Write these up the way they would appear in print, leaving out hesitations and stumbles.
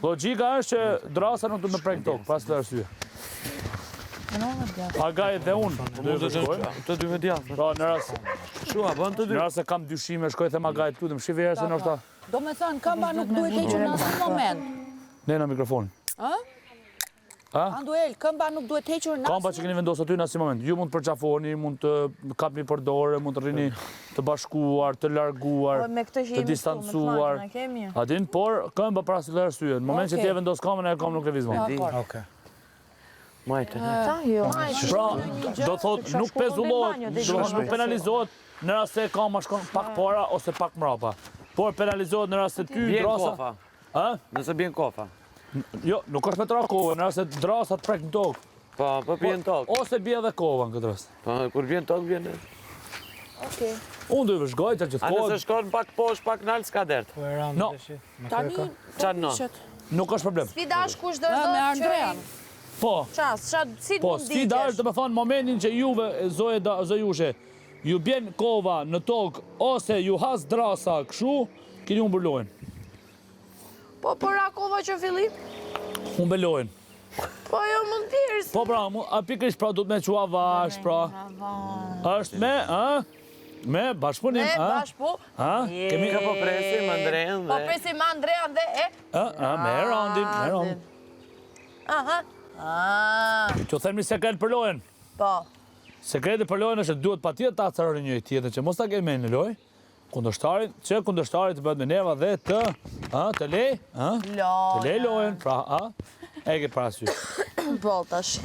Logjika është që drasa nuk duhet me prek tokë, pas të arsye. Agaj dhe unë, do të shkojmë. Të dy me djathtë. Pra, në rast, Shu, a bën të dy? në rast se kam dyshime, shkoj them Agaj, të lutem, shife herë se ndoshta. Do me thënë, këmba nuk duhet hequr në asnjë moment. Ne në mikrofon. Ë? A? Anduel, këmba nuk duhet hequr në Këmba që keni vendosur aty në asnjë moment. Ju mund të përqafoheni, mund të kapni për dore, mund të rrini të bashkuar, të larguar, Po, me këtë që të jemi këtu, me të distancuar. majtën, a kemi? A din, por këmba për asnjë lloj arsye. Në moment që ti e vendos këmbën, ajo këmbë nuk lëviz më. Dakor. Okej. Majtën. Ta, jo. Pra, do thotë nuk pezullohet, do thotë nuk penalizohet në rast se kama shkon pak para ose pak mrapa. Por penalizohet në rast se ty Bjen drasa, kofa. ë? Nëse bjen kofa. Jo, nuk është me tra kova, në rast se drasa të prek në tokë. Po, po bjen tokë. Ose bie edhe kova në këtë rast. Po, kur bjen tokë, bjen... Okej. Unë do i vëzhgoj të A gjithë nëse shkon pak poshtë, pak nalt, s'ka dert. Po e randë No. tash. Me Tani, kë e ka? po Qa no? pishet. Nuk është problem. Sfida është kush Ë, me dorëzohet që Andrean. Po, Ças, ça si po, mund sfida është digjesh? do të thonë momentin që juve zoje da, zojushe, ju bjen kova në tokë ose ju has drasa kështu, keni humbur lojën. Po po ra kova që në fillim? Humbe lojën. Po jo mund t'bjerë. Po pra, mu, a pikërisht pra duhet me qua avash, pra. Është me, ë? Me bashkëpunim, Me ë? bashkëpu. Ë? Kemi Ka po presim Andrean Po dhe... presim Andrean dhe e. ë, ë, me Erandin, me Erandin. Aha. Ah, Që them një sekret për lojën. po. Sekreti për lojën është që duhet patjetër ta acaroni njëri tjetrin që mos ta kemi në lojë kundërshtarin, që kundërshtari të bëhet me nerva dhe të, ë, të lej, ë, të lej lojën, pra, ë, e ke parasysh. Po tash.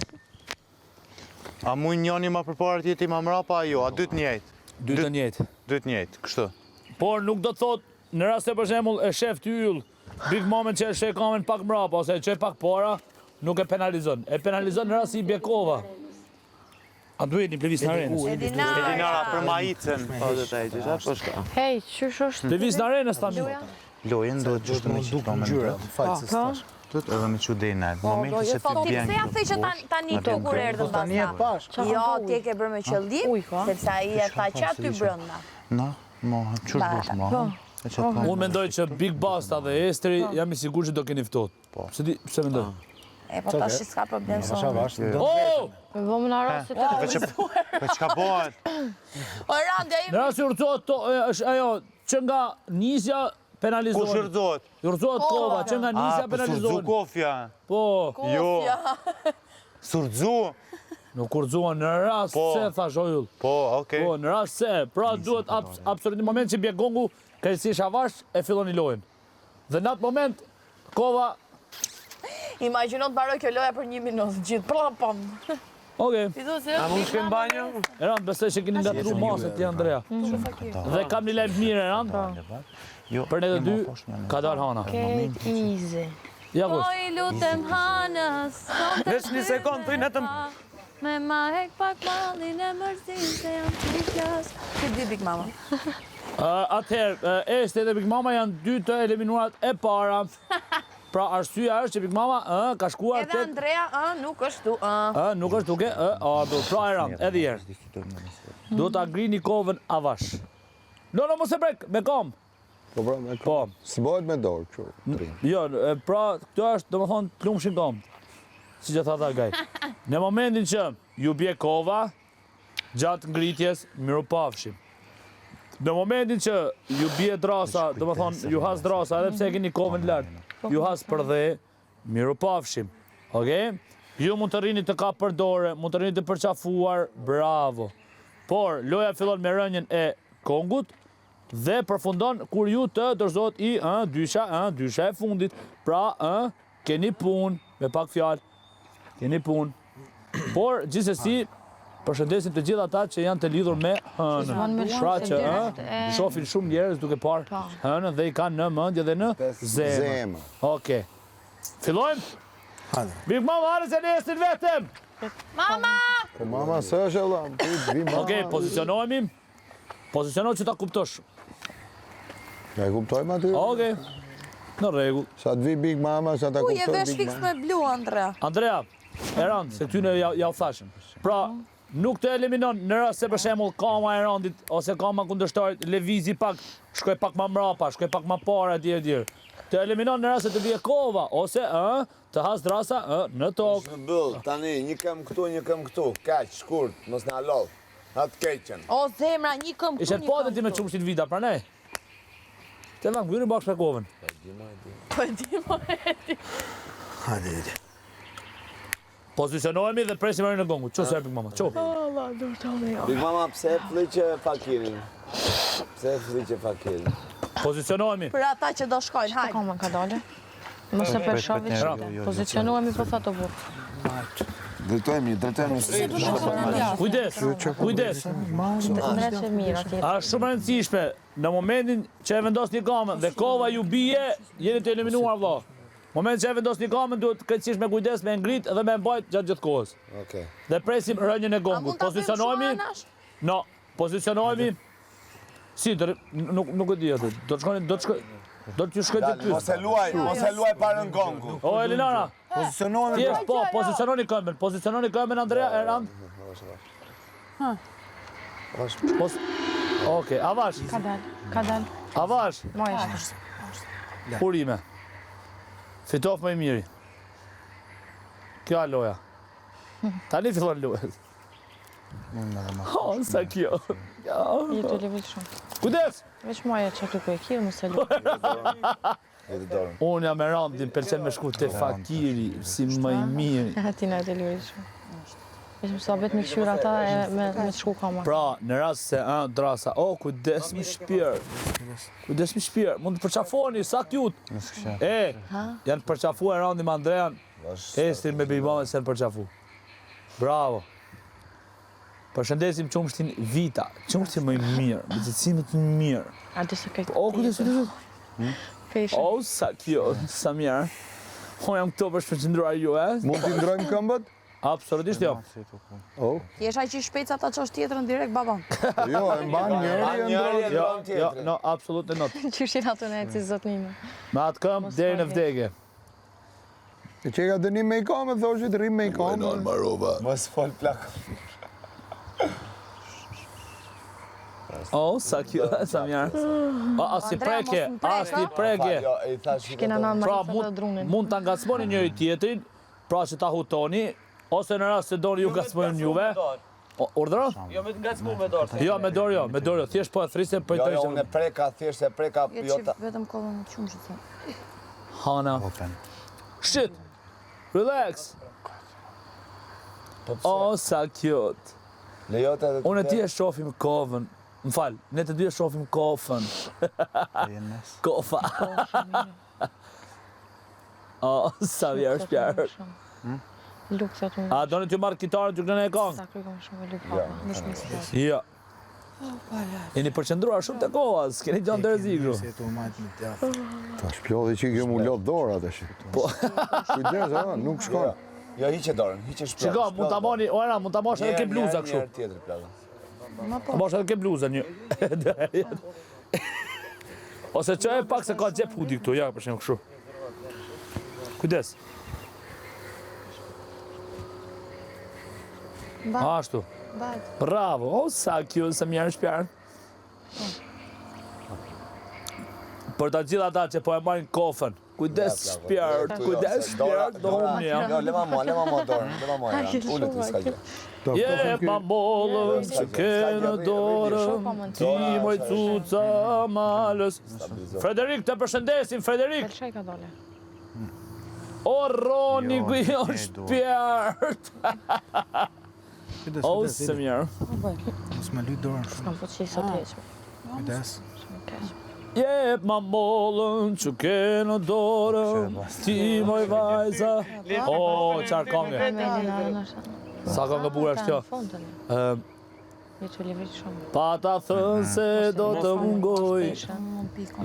A mund njëni ma përpara tjetri ma mrapa, a jo, a dy të njëjtë? Dy të njëjtë. Dy të njëjtë, kështu. Por nuk do të thotë, në rast se për shembull e shef ty yll, Big Mamën që e sheh kamën pak mrapa ose e çoj pak para, nuk e penalizon. E penalizon në rast se i bie kova. A duhet një plevis në arenës? Edinara. Edinara për maicën. Po, do ta heqësh, a po shka. Hej, qysh është? Plevis në arenës tani. Lojën duhet Duhet gjështë me me duk qitë në ngjyra, më fal se Po. s'thash. Duhet edhe me që deri nalt. Momenti që Po ti ti bjen pse ja the që tani tani na këtu bjen kur grë. erdhëm Po tani e pas. pash. Jo, ti e ke bërë me qëllim, Ujë, ka? sepse ai e tha që aty brenda. Na, mo, qysh dush mo. E që të Unë mendoj që Big Basta dhe Estri jam i sigurt që do keni ftohtë. Po. Pse di, pse mendoj? E po tash s'ka problem Avash, son. avash, do të Oh! Me vëmë në rast se të Po që po çka bëhet? O Randi, ai Në rast se rrëzohet to, e, është ajo që nga nisja Kush penalizohet. rrëzohet? Rrëzohet kova, që nga A, nisja po s'u rrëzu penalizohet. kofja. Po, Jo. S'u rrëzu. nuk u rrëzuan në rast Po. se thash o yll. Po, okej. Po, në rast se, pra duhet abs absolutisht në moment që bie gongu, krejtësisht avash e filloni lojën. Dhe në atë moment kova, Imagjino të mbaroj kjo loja për një minutë, gjithë plam pam. okej. Ti thua se A mund shkojmë në banjo? Erand, besoj që keni ngatru masën ti Andrea. Dhe kam një lajm të mirë Erand, Jo, për ne të një dy ma poshtë, një ka dalë Hana. Ketë easy. Ja Po kush. i lutem Hanës, sonte Veç një sekond, thuj vetëm- Me ma hek pak mallin e mërzin se jam që flas. Ti di Big Mama. Ë, Atëherë, ë, Esti dhe Big Mama janë dy të eliminuarat e para. Pra arsyeja është që Big Mama ë ka shkuar Edhe tek Andrea, ë, nuk është tu, ë. ë nuk është duke ë ardhur. Pra Erand, edhe një herë. Duhet ta ngrini kovën avash. No, no, mos e prek, me kom. Po pra, me Po. S'bohet me dorë kështu. trim. Jo, e, pra, kjo është, domethënë, të lumshin kom. Si që tha tha gaj. Në momentin që ju bje kova, gjatë ngritjes, mirupafshim. Në momentin që ju bie drasa, domethënë, ju has drasa, edhe pse e keni kovën lart, ju has për dhe, mirupafshim. Okej? Ju mund të rrini të kap për dore, mund të rrini të përqafuar, bravo. Por, loja fillon me rënien e kongut, dhe përfundon kur ju të dorëzohet i ë dysha, ë dysha e fundit. Pra, ë keni punë, me pak fjalë. Keni punë. Por gjithsesi përshëndesim të gjithë ata që janë të lidhur me hënën. me Pra shumë që ë direkt e- shohin shumë njerëz duke parë hënën dhe i kanë në mendje dhe në zemër. Zemër. Okej. Fillojmë? Hajde. Big Mama, hajde se ne jestin vetëm. Mama! Po mama s'është valla, prit vi mama. Okej, pozicionohemi. Poziciono që ta kuptosh. Ja e kuptojmë aty. Okej. Në rregull. Sa të vi Big Mama, sa ta U je kuptoj vesh Big fiks Mama. me blu Andrea. Andrea, Erand, se ty në ja, ja u thashëm. Pra, nuk të eliminon në rast se për shembull kama e Erandit ose kama kundërshtarit lëvizi pak, shkoj pak më mbrapa, shkoj pak më para etj etj. Të eliminon në rast se të bie kova ose ë të has drasa ë në tokë. Në mbyll, tani, një këmbë këtu, një këmbë këtu. Kaq, shkurt, mos na lodh. Atë keqen. O zemra, një këmbë këtu, Ishe një po këmbë ti me këtu. qumështin Vita, prandaj. Te vang, hyri bashkë me kovën. Po e di, mo e di. Hajde, hajde. Pozicionohemi dhe presim rënien e gongut. Ço se Big Mama, ço. Allah, dorë jo. Big Mama, pse e flliqe fakirin? Pse e flliqe fakirin? Pozicionohemi. Për ata që do shkojnë, hajde. Koma ka dale. Mos e përshovi Jo, që jo, Pozicionohemi po thotë o burr. Drejtojmë, drejtojmë. Kujdes, kujdes. Mreqe mirë atje. A është shumë e rëndësishme në momentin që e vendos një kamën dhe kova ju bie, jeni të eliminuar vëlla. Momentin që e vendos një kamën duhet krejtësisht me kujdes me ngrit dhe me mbajt gjatë gjithë kohës. Okej. Dhe presim rënien e A gongut. mund ta bëjmë kështu Pozicionohemi. anash? No, pozicionohemi. Si, do, nuk nuk e di atë. Do të shkoni, do të shkoj. Do t'ju shkoj të Mos pyes. e luaj, mos e luaj parën gongu. O Elinara, Pozicionohemi. thjesht po, poziciononi këmbën, poziciononi këmbën Andrea, Erand. Pos Okej, avash, Ka dal, ka dal. avash. Moj është. Urime. Fitof më i miri. Kjo a loja. Tani fillon luhet. Oh, sa kjo. Je të levit shumë. Kujdes! Veç moje që aty ku e ki, mos e lu. Edhe dorën. Unë jam e randin, pëlqen me shku te fakiri, si më i miri. Ati na të levit shumë. Veç më sabet me këshyr ata e me, me të shku kama. Pra, në rast se ë drasa, o, kujdes me shpirt. Kujdes me shpirt, mund të përqafoni, sa cute. E, janë përqafu e randi me Andrean, Estrin me Big Mama se janë përqafu. Bravo. Përshëndesim qumështin Vita, qumështin më i mirë, me cilësi më të mirë. A di se këtë O, kujdes, kujdes. peshë. O, sa cute, sa mirë. Unë jam këtu për shpërqendruar ju, e? Mund t'i ndrojmë këmbët? Absolutisht jo. Oh. Ti jesh aq i shpejt sa ta çosh tjetrën direkt babam. Jo, e mban njëri e Njëri ndron. e Jo, ndron jo, tjetrin. no, absolutely not. Qyshin ato në eci zotnime. Me atë këmbë deri në vdekje. E që ka dënim me i kamë, thoshit, rrim me i kamë. Marova. Mos fol plak. O, sa kjo, sa mirë. O, as i Andrea, mos preke, më prek, as i a? preke. Jo, i thash Kena na Pra, marrë mund, të drunin. mund ta ngacmoni njëri tjetrin, pra që ta hutoni, ose në rast se doni ju ngacmojnë juve. O, Urdhëro? Jo me të ngacmu me dorë. Jo, me dorë jo, me dorë jo. Thjesht po e thrisem për Jo, të jo, unë e preka, thjesht e preka, Jo jo që ta... vetëm kovën më të qumshit. se. Hana. Open. Shit. Relax. Po pse? O, sa cute. Lejote edhe Unë e ti e shohim kovën. Më fal, ne të dy e shohim kofën. Kofa. O, sa vjerë shpjarë. Luk thotë unë. A doni t'ju marrë kitarën t'ju këndoni e këngë? Sa kërkon shumë e luk hapa. Më shumë se. Jo. Jeni përqendruar shumë të koha, s'keni gjënë të rreziku. Ta shpjodhi që kjo mu lodh dora tash. Po. Kujdes, a, nuk shkon. Jo, hiqe dorën, hiqe shpjodh. Shiko, mund ta moni, ora, mund ta mosh edhe ke bluza kështu. Një herë tjetër plaka. Ta mosh edhe ke bluza një. Ose çoje pak se ka xhep hudi këtu, ja për shembull kështu. Kujdes. Ashtu. Mbajt. Bravo, o sa kjo, sa mirë shpjarë. Për të gjithë ata që po e marrin kofën, kujdes shpjart, kujdes shpjart, do humni, ja. Jo, lema mua, lema mua dorën, lema mua. ja. Ulet ti s'ka gjë. Ta Je pa mollën që ke në dorë, ti moj cuca malës. Frederik, të përshëndesim, Frederik! Pelshaj ka dale. O Roni, Jo, ku jo ne shpjart! Kujdes, O, kujdes, së mirë. Mos më lyt dorën shumë. Kam fuqi sot heq. Kujdes. Shumë keq. Jep ma mollën që ke në dorë, ti moj vajza. O, qarë këngë. Me Elina nështë. Sa këngë e bukur është kjo. Në fund tani. Ëm, Je të levit shumë. Pa ta thënë se do të mungoj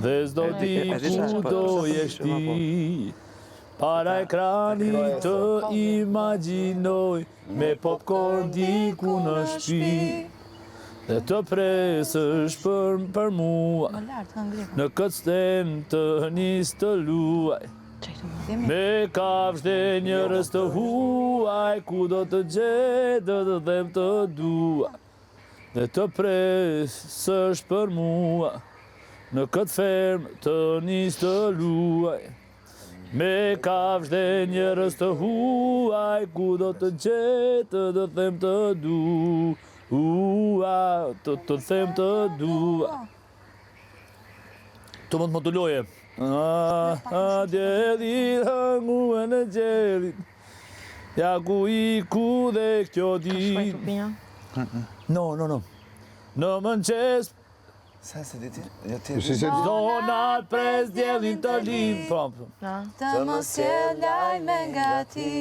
Dhe s'do di ku do jesh ti Para ekrani të imagjinoj Me popcorn diku në shpi Dhe të presësh për, për mua Më lart, ha ngri. Në këtë stem të nis të luaj Me kafsh dhe njerëz të huaj Ku do të gjej do të them të dua Dhe të presësh për mua Në këtë fermë të nis të luaj Me kafshë dhe njerëz të huaj Ku do të gjej të të them të dua Të të them të dua Të mund të moduloje Ah, Dielli hëngue në gjelit Ja ku iku dhe kjo ditë No, no, no Në mëngjes Sa se di ti? Jo ti. Si se di? Çdo natë pres diellin të lind Po, po. Të më sjell lajme nga ti.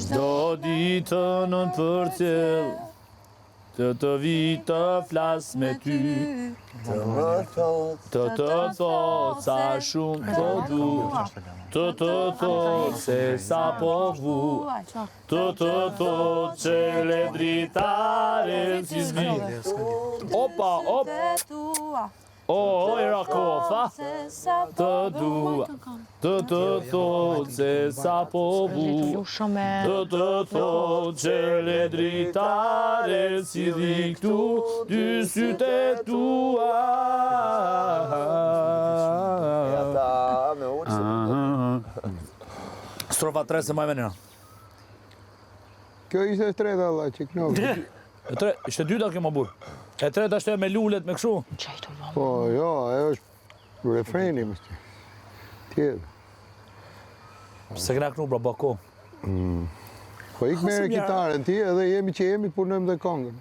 Çdo ditë hënën përcjell Të të vi të flas me ty Të më thot. Të të thot sa shumë të du Të të thot se sa po vuaj Të të thot çele dritaren si zvi Opa, op, o, o, i ra kofa Të dua Të të thot se sa po Lu vuaj shumë e... Të të thot çele dritare si dhi këtu Dy sytë e tua Ja ta me ulë se. Strofa 3 se maj menjëra. Kjo ishte e treta valla që knove. E tre, ishte dyta kjo më burr. E treta është me lulet me kështu. Qaj të vëmë. Po, jo, ajo është refreni më ti. Tjetër. Se kena knu bra bako. Po ik merre kitarën ti edhe jemi që jemi punojmë dhe këngën.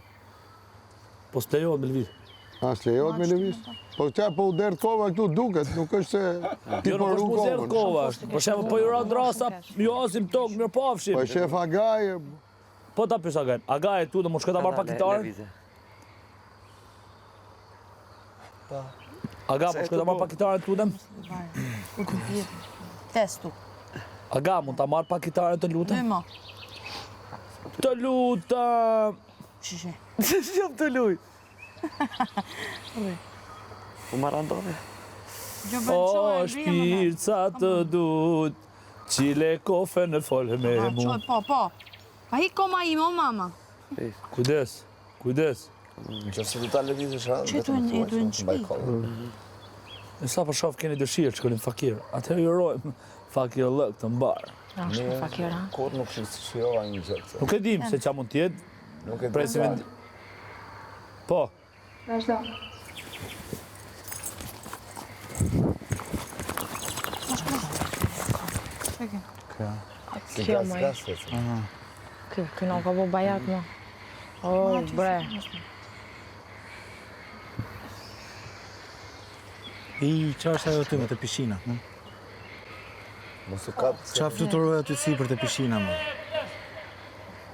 Po s'lejohet me lëviz. A s'lejohet me lëviz? Po qa po u derdh kova këtu duket, nuk është se ti Jo po nuk është rru mu zerdh kovën. kova. është. Për shembull po ju ra drasa, ju asim tokë, mirë pafshim. Po e shef Agaj, Po ta pyes Agajn. Agaj tu do mos shkoj ta marr pak kitarën? Aga, mund shkoj ta marr pak kitarën të lutem? Testu. Aga, mund ta marr pak kitarën të lutem? Dymo. Të lutem. Shishe. Jam të luj. Po marrandove. Gjë bën O, çoje, shpirt sa të dut, qile kofe në folë me mu. Çoje, po, po. Pa hi koma ime, o mama. Kujdes, kujdes. Në qoftë se do ta lëvizësh radhë, Që vetëm duhen- thuaj, e duhen që mbaj shtëpi. kollën. E sa po shoh keni dëshirë të shkolim fakir. Atëherë ju urojmë fakir lëk të mbar. Na është më fakira. Kur nuk shijova një gjë këtë. Nuk e dim se qa mund të jetë. Nuk e di. Presim fare. Po, Vazhdo. Ti Kjo gas moj. gas se. Ky, ky nuk ka bo bajat më. O, bre. I, qa është ajo aty me të pishina? hm? Mos u kap. Qa fluturoj aty sipër të pishina, më?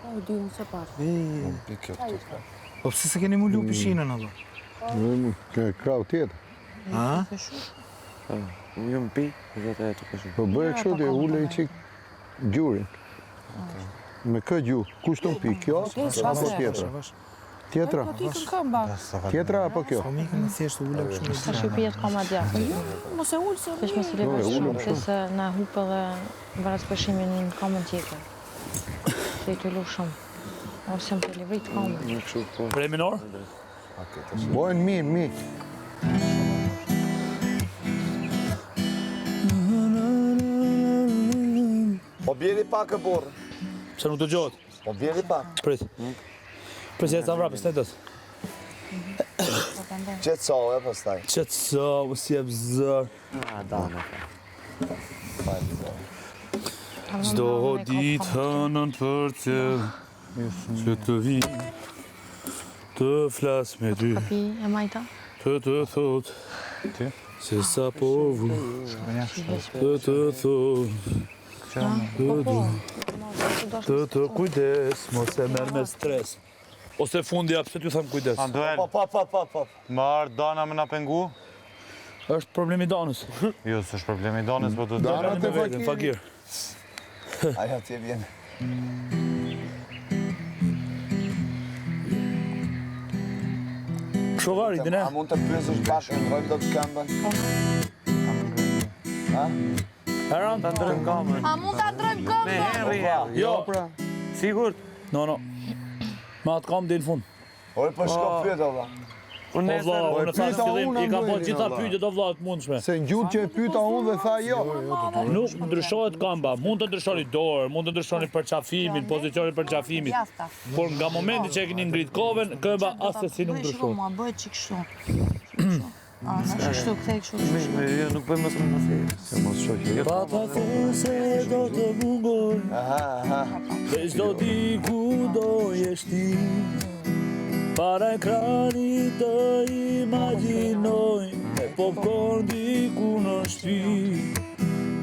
Po, di unë se parë. E, Pi kjo këtu. Po pse se keni mulu pishinën apo? Ke krau tjetër. A? Unë ju më pi, dhe të e të kështu. Po bëre kështu ti ule i çik gjurin. Me kë gjuhë? Kush të pi? Kjo apo tjetra? Tjetra? Po ti ikën këmba. Tjetra apo kjo? Po mikën thjesht u ula kështu me Tash ju pijet koma djathtë. Mos e ul se Thjesht mos e Jo, e lëviz ulëm shumë, se se na hup edhe varas peshimin në kamën tjetër. Se i të lu shumë. Ose më të lëvrit kamën. Një kështu po. Pre minor? Bojnë mi, mi. Po bjeri pak e burr. Pse nuk dëgjohet? Po bjeri pak. Prit. Prit se e ca vrapë, s'ne dot. Qetësove pastaj. Qetëso, mos jep zër. A, dana. Çdo ditë hënën për të që të vi të flas me ty, Pi e majta? të të thot se sa po vu, të të thot, të du, të të kujdes, mos e merr me stres. Ose fundja, pse t'ju them kujdes? Anduel, Po po po po po. më ardh Dana më na pengu? Është problemi i Danës. Jo, s'është problemi i Danës, po do të Dana Me te veten, fakiri. fakir. Ajo ti vjen. Shovari, dine? A mund të pyesësh pak e ndrojmë dot këmbën? Ha? Eran? Ta ndrojmë kamën. A mund ta ndrojmë Me këmbën? Henry. Jo, Pra, Sigurt? no, no. Ma atë kam deri në fund. Ore po shko pyet valla. Po vlla, Po e unë thash pyeta fillim, unë i kam bërë Anduelin, gjitha vlla. pyetjet o vlla të mundshme. Se ngjut që e pyeta unë dhe tha jo. Nuk ndryshohet kamba, mund të ndryshoni dorë, mund të ndryshoni përqafimin, pozicionin e përqafimit. Djathta. Por nga momenti që e keni ngrit kovën, këmba assesi nuk Bëj shiko ndryshohet. mua, bëj çik kështu. A, na kështu, kthej kështu. kështu. Mirë, jo, nuk bëj mos më mos e. Se mos shoh që Pa ta thënë se do të mungoj Dhe çdo di ku do jesh ti Para ekranit të imagjinoj Me popcorn diku në shtëpi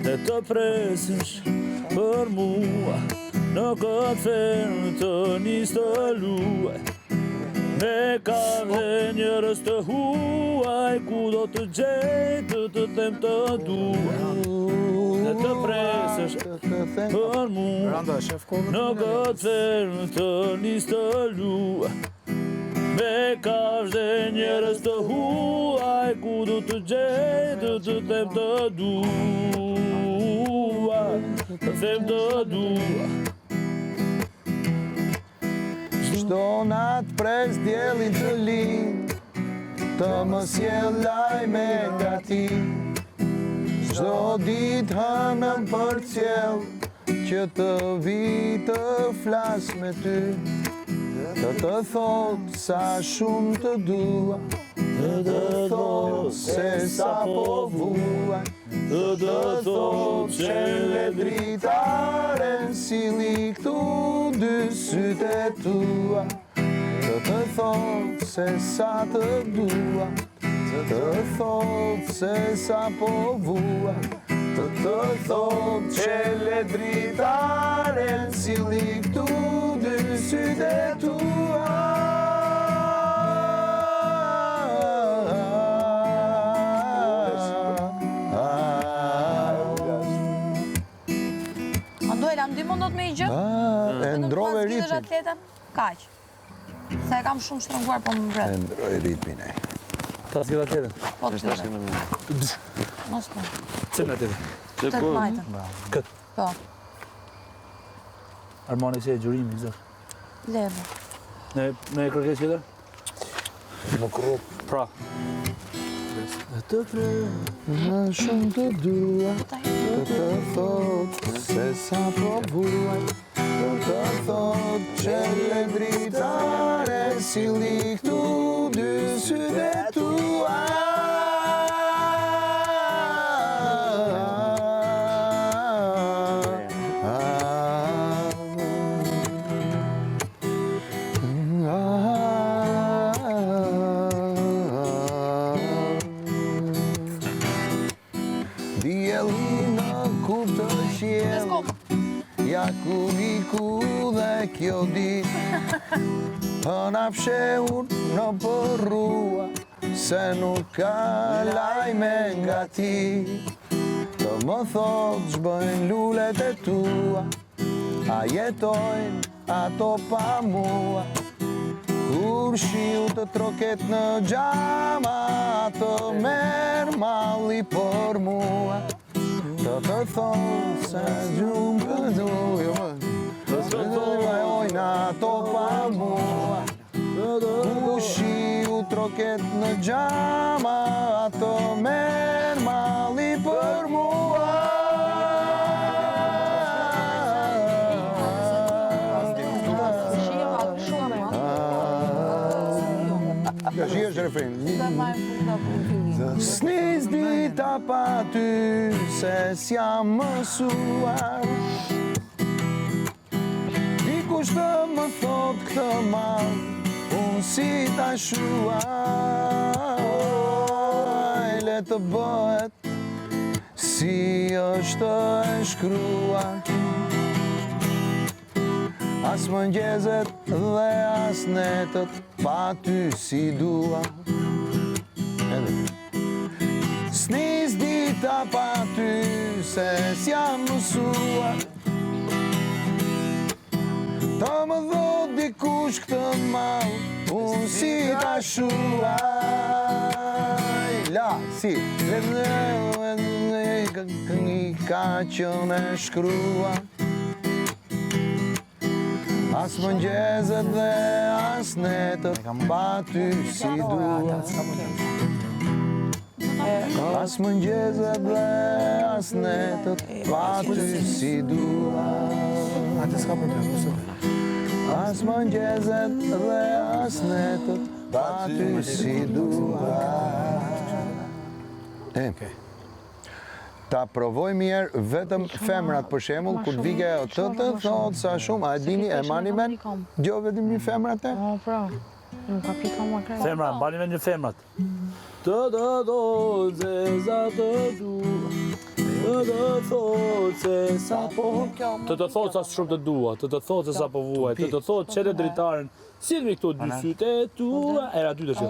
Dhe të presësh për mua Në këtë fermë të nis të luaj Me ka dhe njerëz të huaj Ku do të gjej të të them të dua Dhe të presësh për mua Randa, e shef kohën? Në këtë fermë të nis të luaj Me kafsh dhe njerëz të huaj Ku do të gjej të të them të dua Të them të dua Çdo natë pres diellin të lind, të më sjell lajme nga ti. Çdo ditë hënën përcjell, që të vi të flas me ty. Të të thot sa shumë të dua, të të thot se sa po vuaj, Të të të thot thot që le dritaren silli këtu dy sytë e tua. Të të thot se sa të dua, të të thot se sa po vuaj, të të thot që le dritaren silli këtu dy sytë e tua. Anduel, a më ndihmon dot me një gjë? Ah, e Vetëm ndrove pas zgjidhesh ritmin. atleten? Kaq. Se e kam shumë shtrënguar, po më E vret. ndroj ritmin e. Ta zgjidh atletën. Po të vret. Mos po. Cilën atletën? Të të majtën. Këtë. Po, Armani si e gjurimi, zë. leve. Në në e kërkesë tjetër? Më krup. Pra. Dhe të pre Në shumë të dua, të të thot se sa po vuaj, të të thot që le dritare silli këtu dy sytë e tua. Dielli në kup të qiell Ja ku iku dhe kjo ditë Hëna fshehur në përrua Se nuk ka lajme nga ti Të më thot ç'bëjnë lulet e tua A jetojnë ato pa mua Kur shiu të troket në gjama Të merë malli për mua Të të thonë se gjumë të du jo më. Të të thonë ato pa mua Kur shiu troket në gjama Të merë malli për mua Ja, shi është refren. S'nis dita pa ty, se s'jam mësuar. Dikush të më thot këtë mal, unë si ta shuaj, le të bëhet, si është e shkruar. As mëngjezet dhe as netët Pa ty si dua Edhe S'nis dita pa ty Se s'jam mësuar Të më dhot dikush këtë mal Unë si ta shuaj La, si Le, le, le, le, Ka qënë e shkruar. As mëngjezet dhe as netët Pa ty si dua As mëngjezet dhe as netët Pa ty si dua Atë s'ka problem, mos u As mëngjezet dhe as netët Pa ty si dua E, Ta provoj mirë vetëm femrat për shembull, kur të vike ajo të të thotë sa shumë, a e dini, e mani men, gjo vetëm një femrat e? Po, pra, nuk ka pika ma krejt. Femra, mbani men një femrat. Të të thotë se sa të du, të të thotë se sa po... Të të thotë sa shumë të dua, të të thotë se sa po vuaj, të të thotë çele dritaren, sillmi këto dy sytë e tua, era dytë është.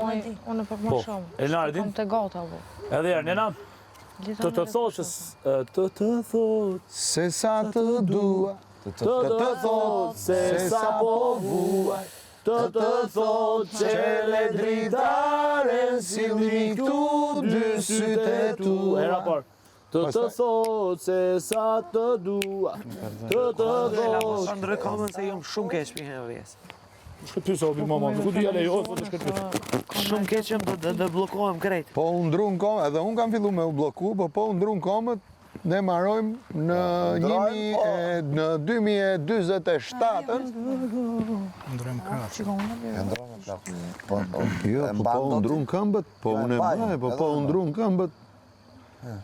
Unë pak më Po, shumë. Elnara, din? Kam të gata, po. Edhe herë, Nena, të të thotë se të të thotë se sa të dua, të të thotë se sa po vuaj, të të thotë çele dritaren, sillmi këtu dy sytë e tu. Era parë. Të të thotë se sa të dua, të të thotë Sa ndroj kamën se jam shumë keq pi herës. Shkë ty se obi mama, nuk u di jale jo, po të shkë ty. Shumë keq jam do do bllokohem krejt. Po u ndrun komët, edhe unë kam fillu me u blloku, po po u ndrun komët, ne marojmë në Ndrojmë, një po. e, në 2047-ën. Ndrojmë krahët. E ndrojmë plak. Po, po, Jo, e po mban po u dot? ndrun këmbët, po Jo, e unë e mbaj, mbaj, po edhe po u unë ndrun këmbët.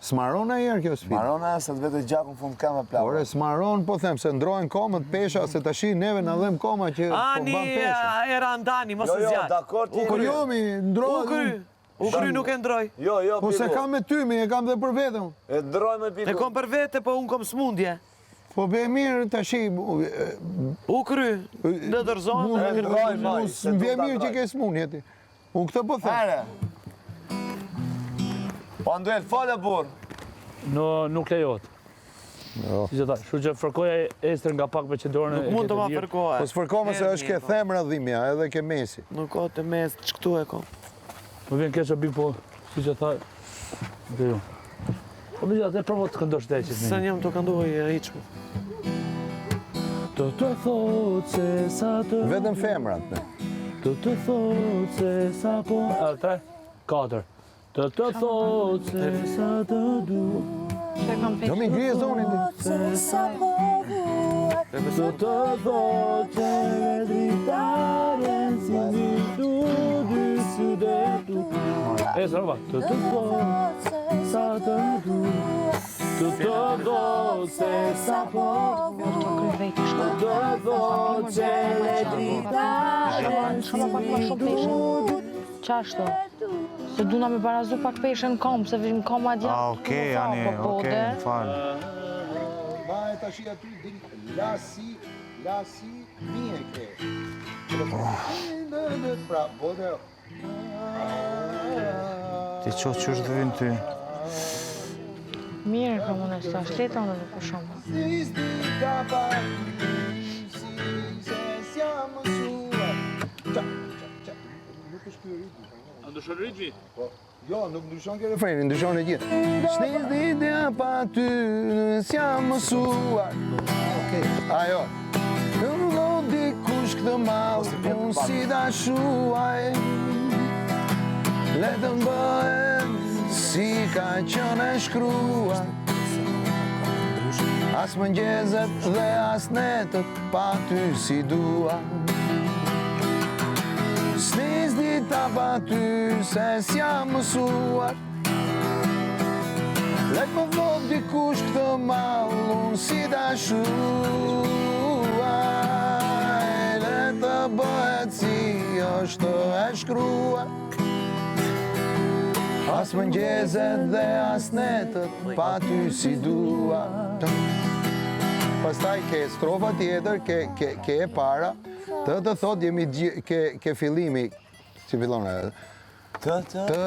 S'maron ai herë kjo sfidë. Maron ajo se të vete gjaku në fund këmbë plak. Ore, s'maron, po them, se ndrohen komët, pesha, se tash neve na dhem koma që po Ani, mban peshën. era andani, mos Jo, e jo, zgjat. dakord U jemi. Po kry. jo, mi, U ndrohet. kry. U kry nuk e ndroj. Jo, jo, Po se Piku. kam me ty, mi, e kam dhe për veten. E ndroj me piku. E kom për vete, po unë kom smundje. Po be mirë tash U kry. Në dorëzon, Mu e ndroj, maj, mu se s'më vjen du ta mirë që ndroj. ke smunje ti. Unë këtë po them. Hajde. Po Anduel, fale burr. No, nuk lejohet. Jo. Si që tha, kështu që fërkoja Ester nga pak me qendorën Nuk mund të ma fërkohet. Po s'fërkoma se është ke themra dhimbja, edhe ke mesi. Nuk ka të mes, që këtu e kom. Më vjen keq o bi, po, si që tha, nuk e ju. Po më gjithë, provo të këndosh të eqit Sa jam të këndoj e hiq mu. Të të thotë se sa të... Vetëm femrat. ne. Të të thotë se sa po... A, tre, katër. Të të thotë se sa të du... Se kam Jo mi ngrije zonin ti. Se sa po vuaj Të të thotë që me dritaren si një tu dy sytë e tu. E, së të të thotë Se sa të du. Të të thotë se sa po Vetë Të të thotë që me dritaren si Shkama pak ma një shumë tu peshën. Qashtu. Se duna me barazu pak peshën në kom, se vim koma djathtë. A, okej, ani, po, po, okej, de. më falë. Bae tash aty dil la si, la si mi e ke. Pra, bote. Ti qo që është dhe vinë ty? Mirë kam unë e sa, shleta unë edhe për shumë. Si s'di ta pa si se s'jam mësuar. Qa, qa, qa, nuk është ky ritmi. A ndryshon ritmi? Po, jo, nuk ndryshon kjo refreni, ndryshon e gjithë. S'nis ditja pa ty, s'jam mësuar. Okej. Ajo. Nuk do dikush këtë mall, unë si ta shuaj. Le të bëhet si ka qenë e shkruar. As mëngjezet dhe as netët pa ty si dua. S'nis dita pa ty se s'jam mësuar. Le të më thot dikush këtë mall, unë si ta shuaj. Le të bëhet si është e shkruar. As mëngjezet dhe as netët pa ty si dua. Pastaj ke strofa tjetër, ke, ke, ke e para, të të thot jemi gji- ke, ke fillimi, si fillon ajo? Të të Të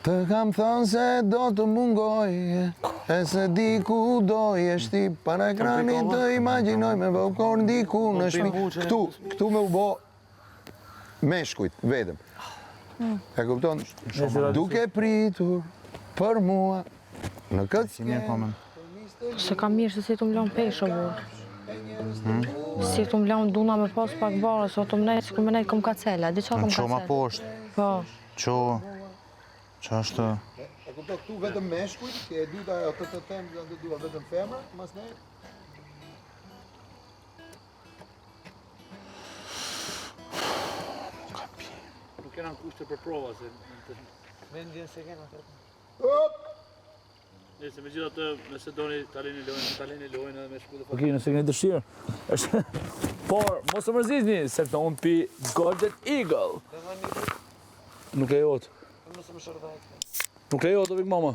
Të kam thënë se do të mungoj E se diku do jesh ti Para ekranit të imagjinoj Me popcorn diku në shpi Këtu, këtu me u bo Meshkujt, vetëm E kupton? Duke pritur për mua Në këtë Si mirë komën. Se kam mirë se si të më lanë peshë, o burr. Hmm? Si të më lanë duna me pas pak barë, se të më nejtë, sikur me nejtë kom kacela, di qa kom Qo ma kacela. poshtë. Po. Qo... Qa është... E kupto këtu vetëm meshkujt, që e dyta ajo të të them që të dua vetëm femra, mas ne. Nuk kena në kushte për prova, se... Mendjen se kena. Hop! Nëse megjithatë, nëse doni ta leni lojën, ta leni lojën edhe me shku dhe Okej, nëse keni dëshirë. Është Por mos u mërzitni, sepse unë pi Golden Eagle. Nuk lejohet. Nuk lejohet o Big Mama.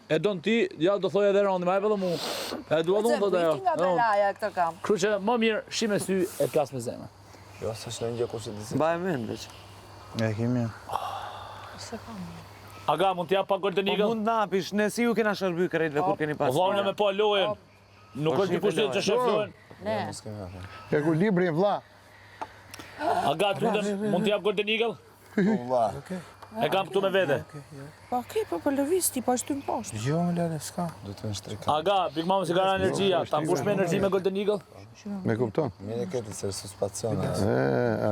E don ti, ja do thoja edhe Randi, ma jep edhe mu. E dua dhe unë thotë ajo. Nga Edhe unë. belaja këtë kam. Kështu që më mirë shi me sy e plas me zemër. Jo, s'është në gjë kush e di se. Mbaj mend veç. E kemi. Se kam. Aga, mund t'jap pak Golden Po Eagle? mund napish, ne si ju kena shërby krejtve kur keni Po pas. vllaun me pa lojën. Nuk Po është dikush shife tjetër që shef lojën. Ne. Ekuilibrin vlla. Aga, të lutem, mund t'jap Golden Eagle? Po vlla. E kam këtu me vete. Po okej, po po lëviz ti, po e shtym poshtë. Jo, më lere, s'ka. Do të më shtrika. Aga, Big Mama si ka rënë energjia, ta mbush me energji me Golden Eagle? Me kupton? Mirë e këtë se suspacion. E,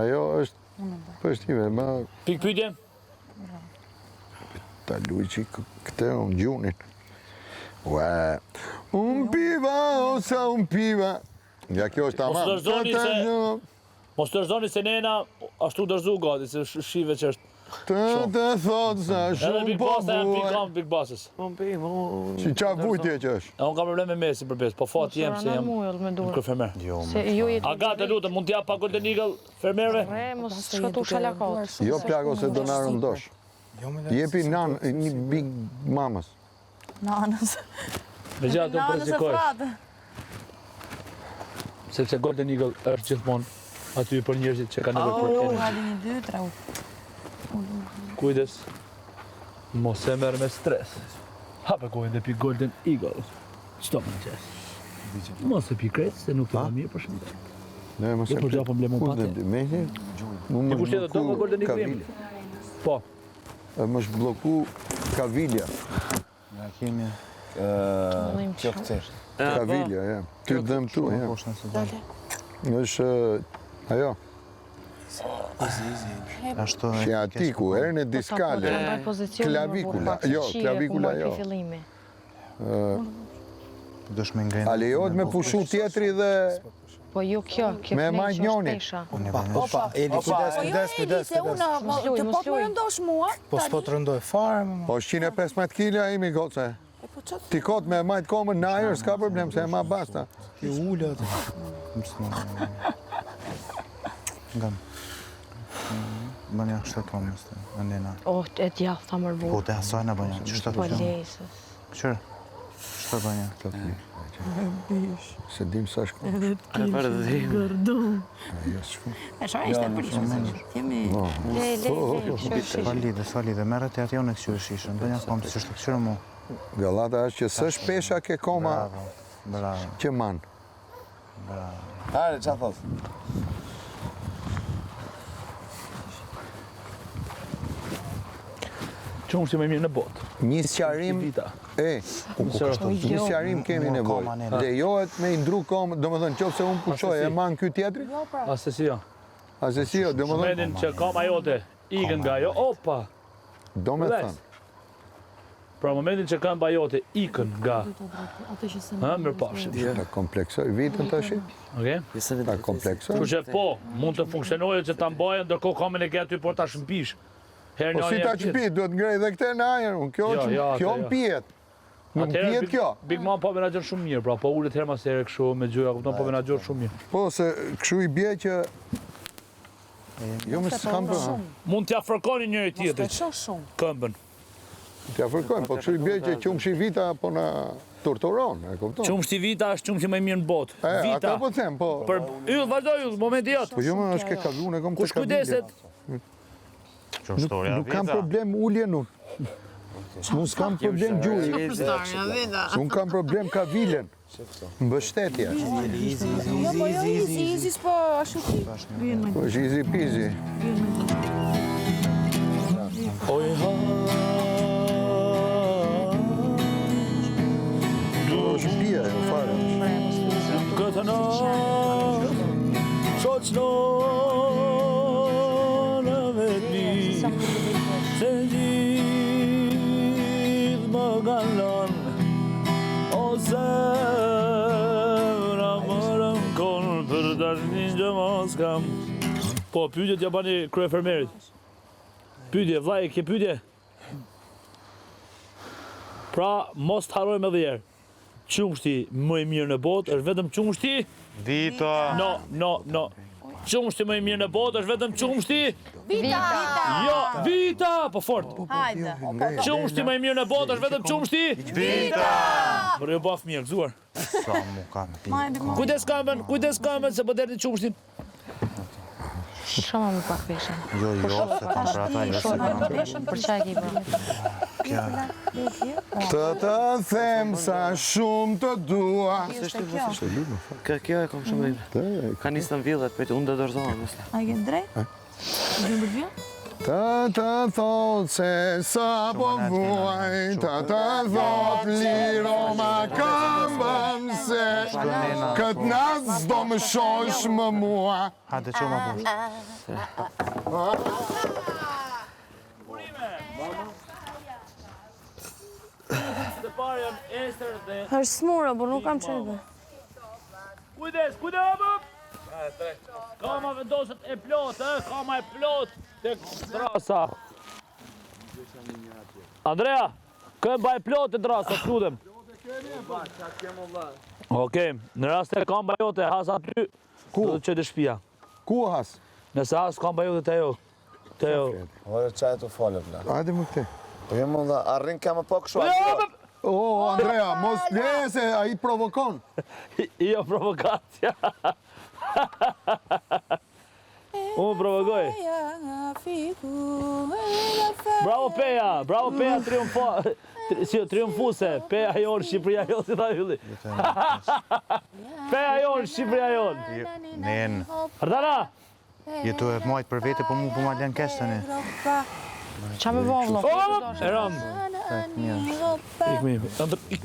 ajo është po është ime, ma Pikë pyetje? ta luaj çik këtë unë gjunin. Ue, unë piva, ose unë piva. Ja kjo është Mos tamam. dorëzoni se Mos dorëzoni se nena ashtu dorëzu gati, se shive që është. Të të thotë se Edhe shumë Big po Boss janë vuaj. Big Mom, Big Bosses. Po pi, mo. Si qa vujtje që është? E unë kam problem me Messi për besë, po fat jem se jam Mujëll me jam dorë. kër fermer. Jo, Se ju jetë Aga, të lutem, mund t'jap pak Golden Eagle fermerëve? Re, mos shkëtu shalakot. Jo plako se do na rëndosh. Jo, më lere. Jepi nan, një big mamës. Nanës. Megjithatë unë Nanës e rrezikoj, fratë. sepse Golden Eagle është gjithmonë aty për njerëzit që kanë nevojë për U, energji. hajde një, dy, tre, u. Kujdes, mos e merr me stres. Hape gojën dhe pi Golden Eagle. Çdo mëngjes. Mos e pi krejt se nuk të bën mirë për shëndet. Ne mos Jo, e por gjapëm lemon Ku pate. dhe me Mu më Dikush tjetër do nga Golden Eagle? kavilja. Po. E, Më është bloku kavilja. Ja kemi. Ë, kjo këtë. Kavilja, ja. Ty të dhëm tu, ja. Poshtë nëse do. Është ajo, Ashtu e shiatiku, erne diskale, klavikula, jo, klavikula jo. Fillimi. Dush me ngrenë. A lejohet me pushu tjetri dhe Po jo kjo, kjo Me kënej majt që është njoni. pesha. Opa, opa, Eli, kujdes, Po jo, kujdes, Eli, kujdes, se kujdes. unë, Mos po, luj, të mos po të më luj. rëndosh mua, Po s'po të rëndoj fare, më. Po 115 kg imi goce. E po çfarë? Ti kot me majt komën në ajër, s'ka problem, se e ma basta. Ti ulët. Ngam. Bënja kështë të komës, të ndena. Oh, e djathta mërë Po burë. të asaj në bënja, që shtë Po të lejse. Qërë? Shtë bënja. Se dim sa shkon. E për dhim. Jo, s'shkon. E çfarë ishte prishur se kemi Le, le, le, kqyr S'ka shishe. lidhe, s'ka lidhe. Merret e atje unë e këqyrë shishën. Bënja komës, që shtë këqyrë mu. Gallata është që s'është pesha ke koma Bravo, bravo, që man. bravo. Hajde, çfarë thot? Qumshti më i mirë në botë. Një sqarim, Vita. e, një sqarim kemi Mua nevojë. koma ne. Lejohet me i ndru komën, domethënë qofse unë pushoj e man ky tjetri? Asesi jo. Asesi jo, domethënë, Momentin që kama jote ikën nga ajo, opa. domethënë. Pra momentin që këmba jote ikën nga, Atë që se ha, mirë pafshim. Ta kompleksoj vitën tash, Okej? ta kompleksoj. Kështu që po, mund të funksionojë që ta mbajë ndërkohë kamën e ke aty por ta shmpish. Herë Po një si herë ta tjetër. qpi, duhet ngrej dhe këtë në ajër, unë kjo, Jo, jo, atë kjo jo. më pijet. Nuk Atëherë pijet Big- kjo. Big Mom po menaxhon shumë mirë, pra po ulet herë mas here kështu me gjëra, kupton, po menaxhon shumë mirë. Po, se kështu i bie që... Jo, më s'kam për... Mund t'ja fërkoni njëri Mos tjetrit pesho shumë. këmbën. T'ja fërkojmë, po kështu i bie që qumshi vita po na torturon, e kupton? Qumshti Vita është qumshti më i mirë në botë. E, Vita. ata po them, po. Për yll, vazhdo yll, momenti jot. Po jo, më është ke kavi, unë e kam Kush te kavilja. kujdeset? Nuk, nuk kam problem uljen unë. Unë s'kam problem gjuri. Unë kam problem kavilen. Mbështetje. Jo, po jo, easy, easy, s'po ashtu ti. Po është easy peasy. Oj ha. Po është bie ajo fare. Këtë natë. dashnin që mos kam. Po, pyetjet ja bani kryefermerit. Pyetje, vllai, ke pyetje? Pra, mos të harrojmë edhe herë. Qumshti më i mirë në botë është vetëm qumshti Vita. No, no, no. Qumshti më i mirë në botë është vetëm qumshti Vita. Jo, Vita, po fort. Hajde. Qumshti më i mirë në botë është vetëm qumshti Vita. Por jo baf mirë, gëzuar. Sa mu kanë pi. Kujdes kamën, kujdes kamën se po derdhi qumshtin. Shumë më pak peshën. Jo, jo, se kam për ata, jo, se kam. Për çka e ke bërë? Të të them sa shumë të dua. Kë kjo e kam shumë dhimbje. Ka nisë të mvillet, pejtë unë dhe dorëzohem, mësle. A i ke drejt? Gjë për vjen? Të të thot se sa po vuaj, të të thot liro ma këmbën se këtë natë s'do më shosh më mua. Hajde, që ma poshtë. Të parë janë Ester dhe Është smura, por nuk kam çfarë bëj. Kujdes, kujdes më. Kama vendoset e plot, ë, kama e plot tek drasa. Andrea, këmba e plot te drasa, të lutem. Okej, në rast se kamba jote has aty, ku do të çoj te shtëpia. Ku has? Nëse has kamba jote te ajo, te ajo. Ore, çaj të folë, vla. Hajde më këte. Po jo më dha, arrin kam po kështu. Jo, a, më- O, Andrea, mos leje se ai provokon. Jo provokacja. Unë provokoj. Bravo Peja, bravo Peja triumfo, tri, si, triumfuse, Peja jonë, Shqipëria jonë, si tha Ylli. Peja jonë, Shqipëria jonë. Nen. Ardana, Je tu e majt për vete, po mu po ma lën keq tani. Qa me bo vëlla? o, e rëndë. Ik mi, Andr, ik.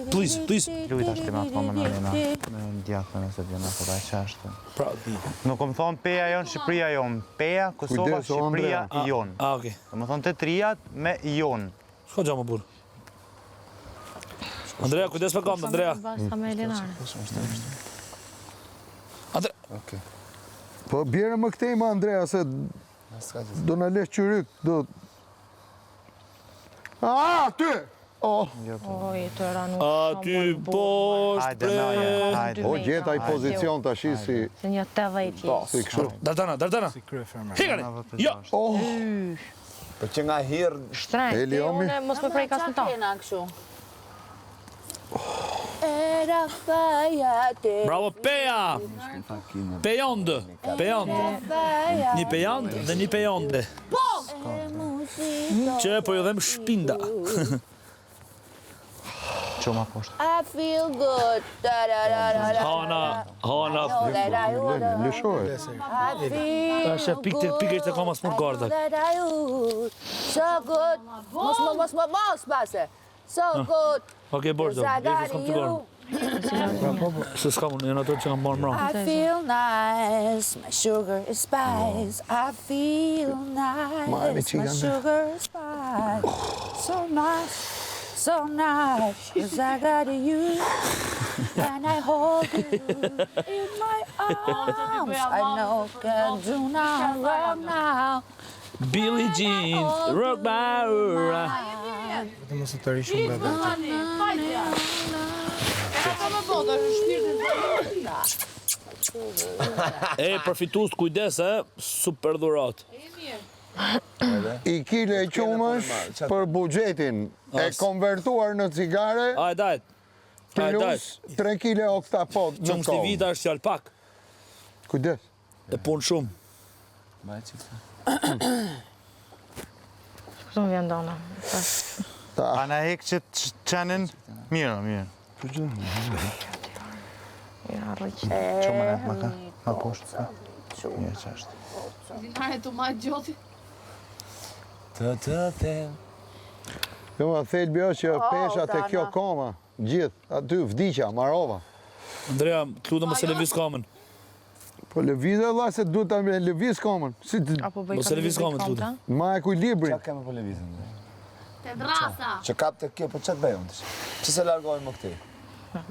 Please, please. Luj tash ti me atë komën arena. Me djathën nëse vjen apo ta çashtë. Pra, Nuk kom thonë Peja jonë, Shqipëria jonë. Peja, Kosova, Kujdes, o, Shqipëria Andrea. jonë. a, okej. Do më thonë të trijat me jonë. Shko gjamë, burë. Andrea, kujdes me këmbë, Andrea. Basta me Elenare. Andrea, Po bjerë më këtej më Andrea se do na lesh qyryk, do A, aty! Oh, Oj, të ranu. aty poshtë Hajde, pre. naja, hajde. o gjet ai pozicion tash si Se një 80 je. si kështu. Dardana, Dardana. Si kryefermer. Hikani. Jo. Oh, Po që nga hirë, Shtrejt, Eli, ti omi. unë mos më prej kas në ta. Kena kështu. Era fajate. Bravo Peja. Pejond, pejond. Një pejond dhe një pejonde. Që po ju them shpinda. Që ma poshtë. I feel good. Da, da, da, da, da. Hana, hana. Know that I would. lëshohet. I feel Tash e pikë tek pikë ishte kama smur garda. that I would. So good. Mos më, mos më, mos pase. So good. Okej, bordo. I Deri got s'kam të you. garë. Se s'kam unë, janë ato që kam marrë mbrapa. I feel nice, my sugar is spice. I feel Marrë nice, my qika, sugar is spice. So nice, so nice, 'cause I got you. And I hold you in my arms. I know can do not wrong now. Billie Jean, rock my world. Vetëm mos e të ri shumë nga vete. Ka më botë, është shpirtin. E, përfitues, kujdes, e, super dhurat. I kile qumësh për buxhetin e konvertuar në cigare Ajde, ajde. Ajde, plus ajde. 3 kile oktapod në Qumështi kohë. vita është fjalë pak. Kujdes. E punë shumë. Këtu më vjen dona. A na hek që qenin? Mirë, mirë. Ja, rriq. Që më ne, ma ka? Ma poshtë, ka? Mirë, që është. Dinare tu ma gjoti. të të them. Jo, ma thelbi është që pesha te kjo Dana. koma, gjithë, aty vdiqa, marova. Andrea, të lutem mos e lëviz kamën. Po lëviz e vlla se duhet ta lëviz komën. Si të Apo bëj Mos e lëviz kamën, të lutem. ma ekuilibrin. Qa kemë po lëvizën? Te drasa. Që kap të kjo, po ç'a të bëj unë tash? Pse se largojmë më këtej?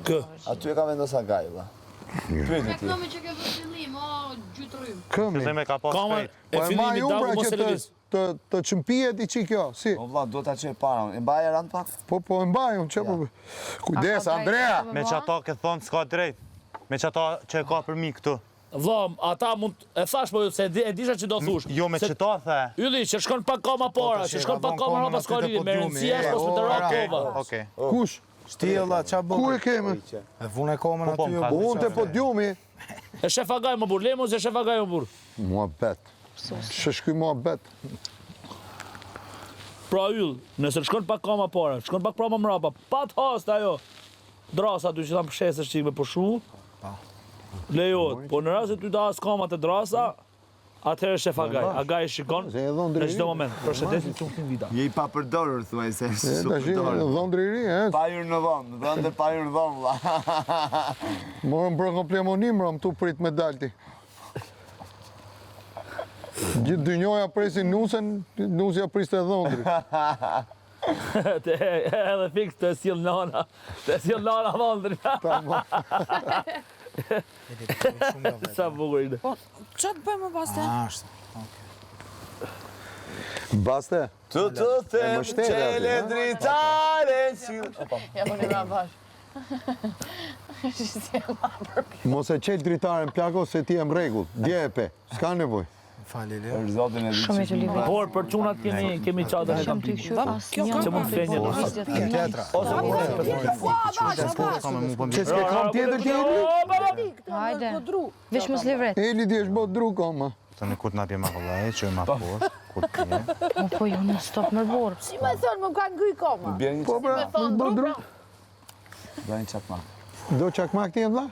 Kë? Aty e ka vendosur Agaj, vlla. Pyeti ti. Këmën që ke vënë fillim, o gjytrym. Këmi. Fillim e ka pas Kamën krejt. e Po e maj fillimit unë dagu pra mos që e të, lëviz. të, të çmpihet i qi kjo, si? O vlla, do ta çoj para. E mbaj e rand pak? Po, po e mbaj unë, që po... Kujdes, Andrea! Me që ata ke thonë s'ka drejt. Me që ata që e ka për mi këtu. Vlla, ata mund e thash po se e di- e disha që do thush. Jo, me Se- që ta the. Ylli, që shkon pak kama para, tash që e shkon ka pak dhënë kama komën mrapa aty s'ka te lidhje, me podiumi, rëndësi e, është mos me të ra Okej, kova. okej. Kush? Shtjella, qa Ku e bë? kemi? E vune komën Po, po, aty më o ka burr. Unë te podiumi. E shef agaj më burr, lemo se shef agaj më burr. Muhabet. S'është ky muhabet. Pra yll, nëse shkon pak kama para, shkon pak prapa mrapa, pa të hast ajo. Drasa aty që tham pshesësh çik me pushu. Lejohet, po në rast se ty të has kama të drasa, atëherë shef agaj. Agaj e shikon Se e dhëndri në çdo i ri. moment. Përshëndesim qoftin vita. Je i papërdorur thuaj se E, s'u tash përdor. dhëndri i ri, e? Pa hyrë në dhomë, dhëndër pa hyrë në dhomë, vlla. Morëm bronkoplemonim, mrëm, tu prit me dalti. Gjithë dynjoja presin nusen, nusja priste dhëndri. Te- Edhe fiks të sjell nana, të sjell nana dhëndrin. Tamam. Sa bukur ishte. Po, që të bëjmë baste? Ashtu. Okej. Baste, Të të them mbështete aty, qele ha? dritare si... Opa. Ja, po në bash. mos e qel dritaren plako se ti je në rregull. Dje e pe, s'ka nevojë. Fali, le. Për zotin e di Shumë i që të livrit. Por për çunat kemi kemi çadrën e Shumë të kampingut. kqyr as Kjo një Që mund të flenje nga në Tjetra. Ose mund të flenje. Ua, bash, bash. Ka me mu po Që s'ke kam tjetër ti Eli? Hajde. Po dru. Veç mos livret. Eli di është bë dru koma. Tani kur të na bje ma kollaj, që ma poshtë, kur të bje. Po po jo në stop më borë. Si me thënë, më ka ngry koma. Bjerë një Po pra, Me thonë më bë dru, dru. pra. Do një çakmak. Do çakmak ti e vlla?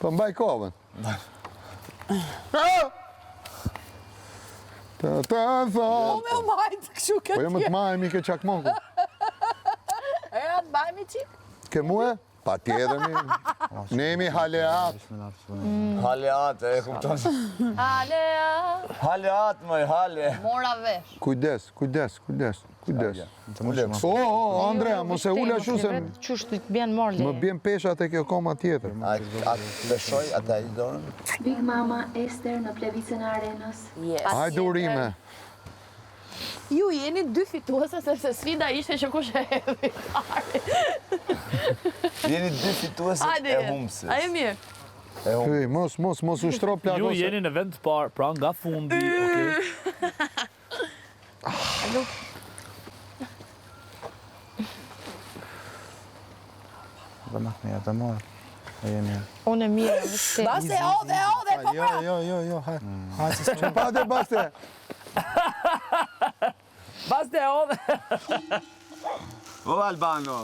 Po mbaj kovën. Ah! Të të Po thot. me u majtë kështu Po jo këtë më të majemi ke çakmaku. E, atë bajmi qik. Ke mue? Pa tjetër mi. Ne jemi haleat. Haleat, e kupton. Alea. Haleat, moj, hale. Mora vesh. Kujdes, kujdes, kujdes, kujdes. Ule. O, o, Andrea, mos e ula ashtu se Qysh të bjen marrë më bjen pesha te kjo koma tjetër. A, a të lëshoj, a ta i dorën? Big Mama Ester në plevicën e arenës. Yes. Hajde urime. Ju jeni dy fituese sepse sfida ishte që kush e hedhi pari. Jeni dy fituesit Hajde. e humbësit. A je mirë? E humbësit. Hyj, mos, mos, mos ushtro plako. Ju se- jeni në vend të parë, pra nga fundi, okej. Dhe ma mirë, dhe marrë. E je mirë. Unë e mirë, veç te. Baste, odhe, odhe, po Jo, prap. jo, jo, jo, hajde. Hajde se s'po. Pa dhe baste. Baste odhe. O, Albano.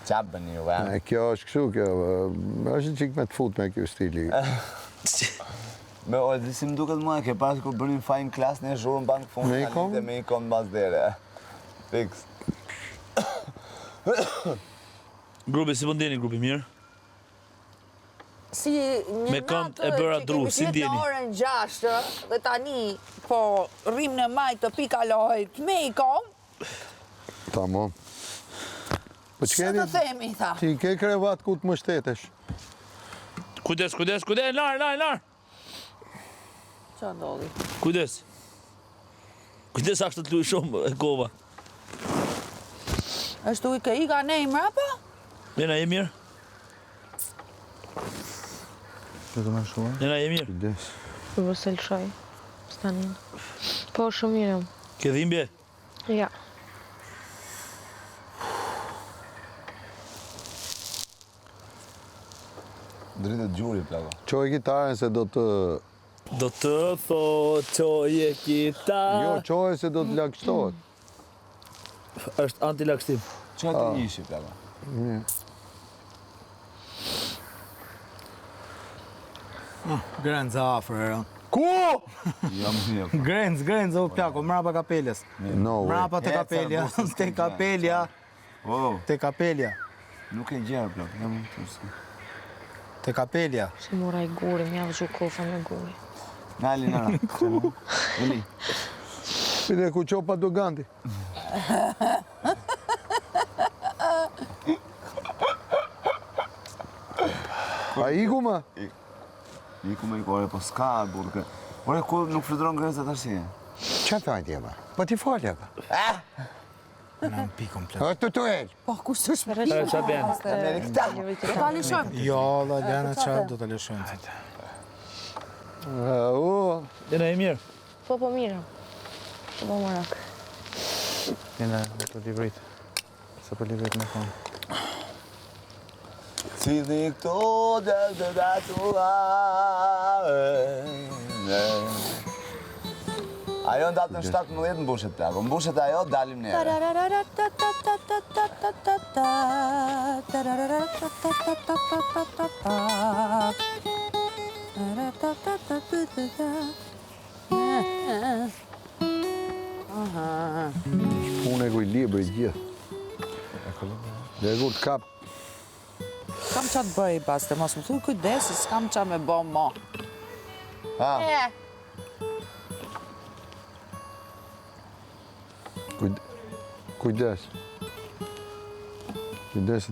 Qa bëni ju, e? E, kjo është kështu, kjo ë, është një çik me të fut me kjo stili. Me o, di si më duket mua, ke pas kur bënin fajin klas ne zhurëm bank fund, Me i kom? me i kom mbas dere. Fiks. Grupi si po ndjeni grupi mirë? Si një Me këmbë natë e bëra që dru, kemi si fjetë ndjeni? Në orën 6 dhe tani po rrim në maj të pikalojt me i kom, Tamam. Po që ç'ke të ti? themi, tha. Ti ke krevat ku të mbështetesh. Kujdes, kujdes, kujdes, lar, lar, lar. Qa ndodhi? Kujdes. Kujdes ashtu të luaj shumë e kova. Është ujë ke ika ne i mrapa? Lena je mirë? Do të më shuar. Lena je mirë? Kujdes. Po mos e lëshoj. Stanin. Po shumë mirë. jam. Ke dhimbje? Ja. Dritë gjuri, plako. Çoj gitarën se do të Do të thot çoje kitar. Jo, çoje se do të lagështohet. Është antilakstim. Qa të ishi, plako? Grenza afër, e rënë. Ku? Jo, më mirë. Grenz, grenz, o plako, mrapa kapelës. No way. Mrapa te Eca, kapelja, burrë, te kapelja, Oh, te kapelja, nuk e gjerë, plako. Jo, më të te kapelja. Si mora i guri, m'ja vëzhu kofa me guri. Nali, nara. Eli. Pite ku ço pa doganti. A iku më? Iku më iku, ore, po s'ka burrë. Ore, ku nuk fluturon Grenza tash? Qa të ajtë jema? Po ti falja ka. Eh? Në në pi komplet. O, të të el. Po, kush është pi? Qa ben? Do ta lëshojmë. Jo, dhe Lena qa do të lëshojmë. O, Lena, e mirë. Po, po, mirë. Po, po, marak. Lena, do të livrit. Se po livrit me thonë. Cili këto dhe dhe dhe tua Ajo në datën 17 mbushet plako, mbushet ajo, dalim neve. Punë e kuj libri gjithë. Dhe kur të kap. S'kam qa të bëj, baste, mos më thuj kujdes, se s'kam qa me bo mo. Ha. E. Kujdes. Kujdes.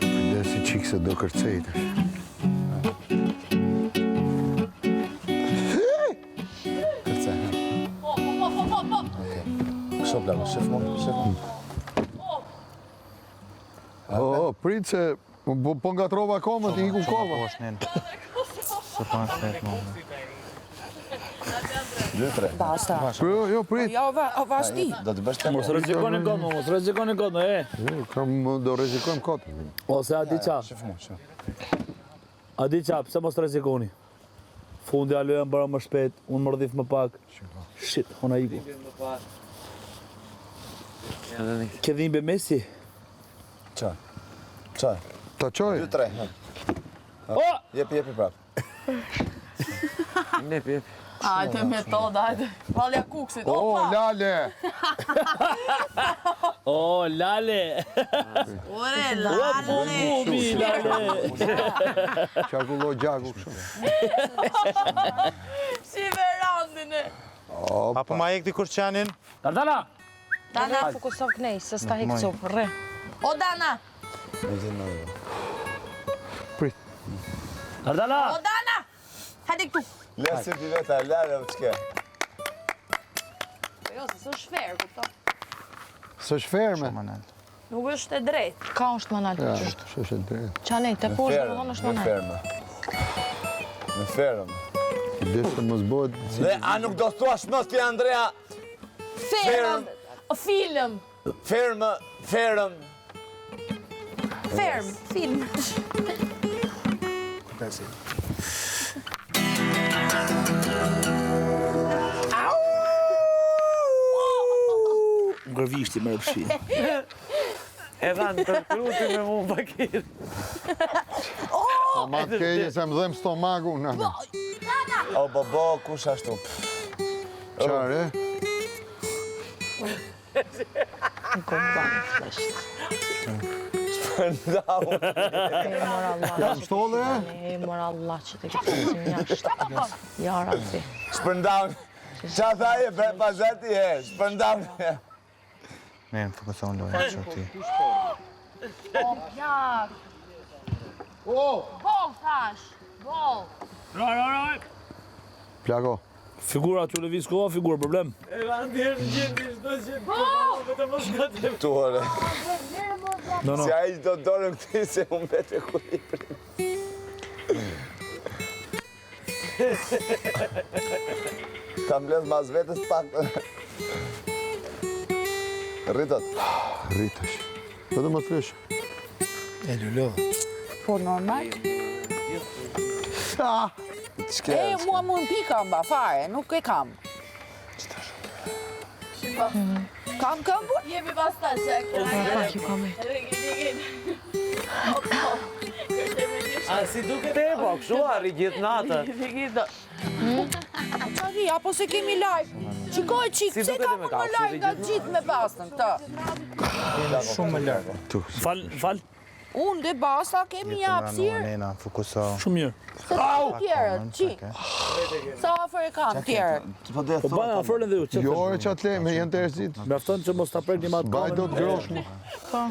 Kujdes i qikë se do kërcej tash. Kërcej, ha. Po, po, po, po, po, po. Kështu plako, shef mu, shef mu. O, prit se po, po ngatrova komët, i iku koma. Po është nenë. Se pa në flet më. 2 3. Basta. Po, jo, prit. Jo, va, o, vazhdi. Do të bësh të Mos rrezikoni kot, mo, mos rrezikoni kot, mo, e. Jo, kam, do rrezikojmë kot. Ose a di qa, Shef mu, shef. a di qa, pse mos rrezikoni? Fundi aloja më bëra më shpejt, unë më rëdhif më pak. Shit, ona iku. Ke dhimbje Messi? Qa? Qa? Ta qoj. 2 3. ha. O! Jepi, jepi prap. Jepi, jepi. Hajde metoda, hajde. Vallja kuksit. O, Opa! lale! O, lale! Ore, O, lale. bumi, lale! Qarkullo gjaku kështu. Si verandin e. A po ma hek dikush qenin? Dardana! Dana, Fokusov knej, se s'ta hek copë, rre. o Dana, Prit. Dardana! o Dana. Hajde këtu. Le si ti veta, lale, ç'ke. Po jo, se s'është fair, kupton? S'është ferme. Më nalt. Nuk është e drejtë. Ka është më nalt Ja, që është. s'është e drejtë. Qa nej, te poshtë domethënë është më Në nalt. fermë. Në fermë. Kujdes se mos bëhet si Dhe a nuk do thuash më ti Andrea Ferm, film, fermë, ferëm. ferm, film. Kujdesi. Më gërvishti më rëpshi. E dhanë të kruti me mu bakir. Ma të keqe se më dhem stomaku në. O bo bo, kush ashtu? Qarë, e? Shpërndau. E mora Allah. Jam shtolle, e? E mora Allah që të këtë jashtë. Ja, Rabbi. Shpërndau. Qa tha je, bre pazati e, shpërndau. Ne më fokuson lojën që ti. O, plak. O! Bol, thash. Bol. Roj, roj, roj! Plako. Figura që lëviz koha, figura problem. E dhanë të gjithë, çdo gjë. Vetëm mos gatim. Tu ore. No, no. Si ai do dorën këtij se unë vetë ekuilibrin. Ta mbledh mas vetes pak. Rritot. Rritesh. Vetëm mos lësh. E lulo. Po, normal. Ah! Ç'ke? E, mua më në pika mba, fare, nuk e kam. Kam këmbën? Jepi pastaj se Pak ju kam e. A si duket e po, kështu arri gjithë natën. Qa vi, apo se kemi live? Qikoj qik, Si pse duket kam e me unë më kafshë, live nga gjithë gjithë me pastën, këtë? Shumë më larg. Fal, fal. Unë dhe Basta kemi një hapësirë. Nena, fokuso. Shumë mirë. Se të tjerët, qi. Sa afër e kam tjerët. Po dhe Po bana afër dhe ju, çfarë? Jo, e ça të le, me jenë të erzit. Mjafton që mos ta prekni më atë Baj dot grosh më. Po.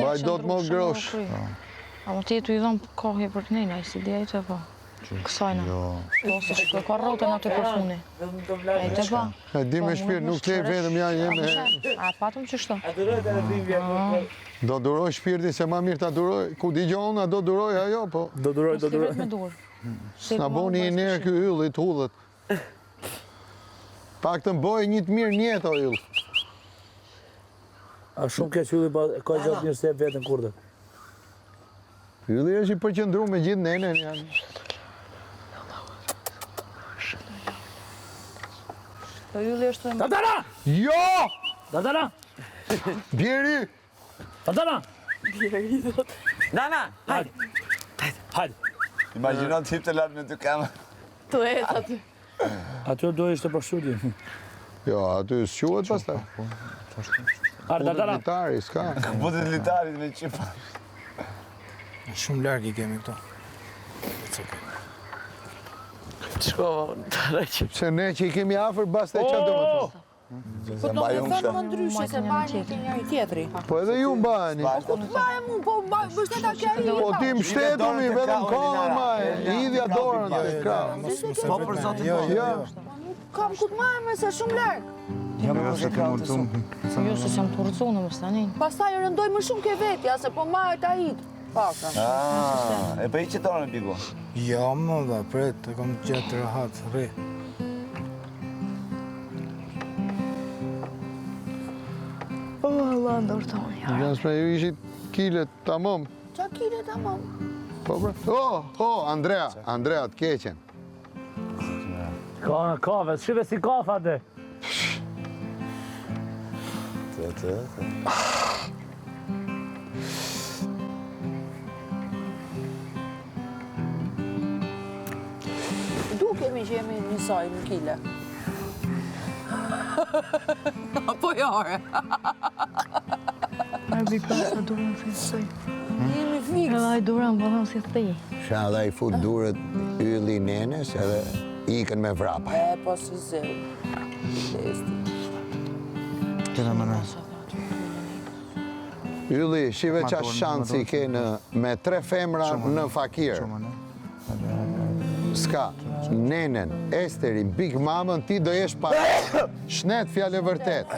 Baj dot më grosh. A më ti tu i dhonë kohje për të nejnë, ai si di ai të po. Kësajna. Jo. Po, se shkë ka rrotën aty për funi. Ai të po. E di me shpirt, nuk le vetëm ja jem. A patëm që shto? Do duroj shpirtin se ma mirë ta duroj. Ku di gjonë, a do duroj ajo, po. Do duroj, do duroj. Me dur. S'na boni i nerë ky ylli të hullët. Pak të mboj një të mirë njetë, o yll. A shumë keq ylli, pa ka gjatë mirë se e vetën kurdët. Ylli është i përqendruar me gjithë nenen janë. Po ylli është e Dardana! Jo! Dardana! Bjeri! Dardana! Bjeri, thot. Nana, hajde. Hajde. Imagjino të hipte lart me dy këmbë. Të ecë aty. Aty do ishte për shqytje. Jo, aty s'quhet pastaj. Arë, Dardana. Litari, s'ka. Butet litarit me qipa. Shumë larg i kemi këto. It's okay. Shkova unë, të rreq. Se ne që i kemi afër, basta e qa do më të. Po do të thënë më ndryshe se mbajnë të njëri tjetri. Po edhe ju mbajeni. Po të mbajem unë, po mbështeta kja i. Po ti mbështetumi, vetëm kohën mbaje. Hidhja dorën te krah. Po për zotin Jo, jo, Jo. jo. Kam ku të mbajem se shumë larg. Jo, më Se të mund Jo, se jam të rrëzu në mos tani. Pastaj rëndoj më shumë ke vetja se po mbahet ai. Pakën. Ah, e po i që dorën e bigu. Jo, më dha, pret, e kam gjatë rahat, rri. O, Allah, ndërtoni. Janë s'me ju ishit kilet tamam. Qa kile tamam? Po pra. Oh, oh, Andrea, Andrea të keqen. Ka në kafe, shive si kafe atë. Të, të, të. Dukemi që jemi njësoj në kile. Apo jo, ore. Arë Big Basta durën si thëj. Jemi fiks. Edhe ai durën po them si thëj. Shala i fut durët ylli nenes edhe ikën me vrapa. E, po si zeu. Testi. Kena më në. Ylli, shive qa shansi ke në, me tre femra në fakir. Ska, nenen, Esteri, Big Mamën, ti do jesh pa shnet fjalë e vërtet.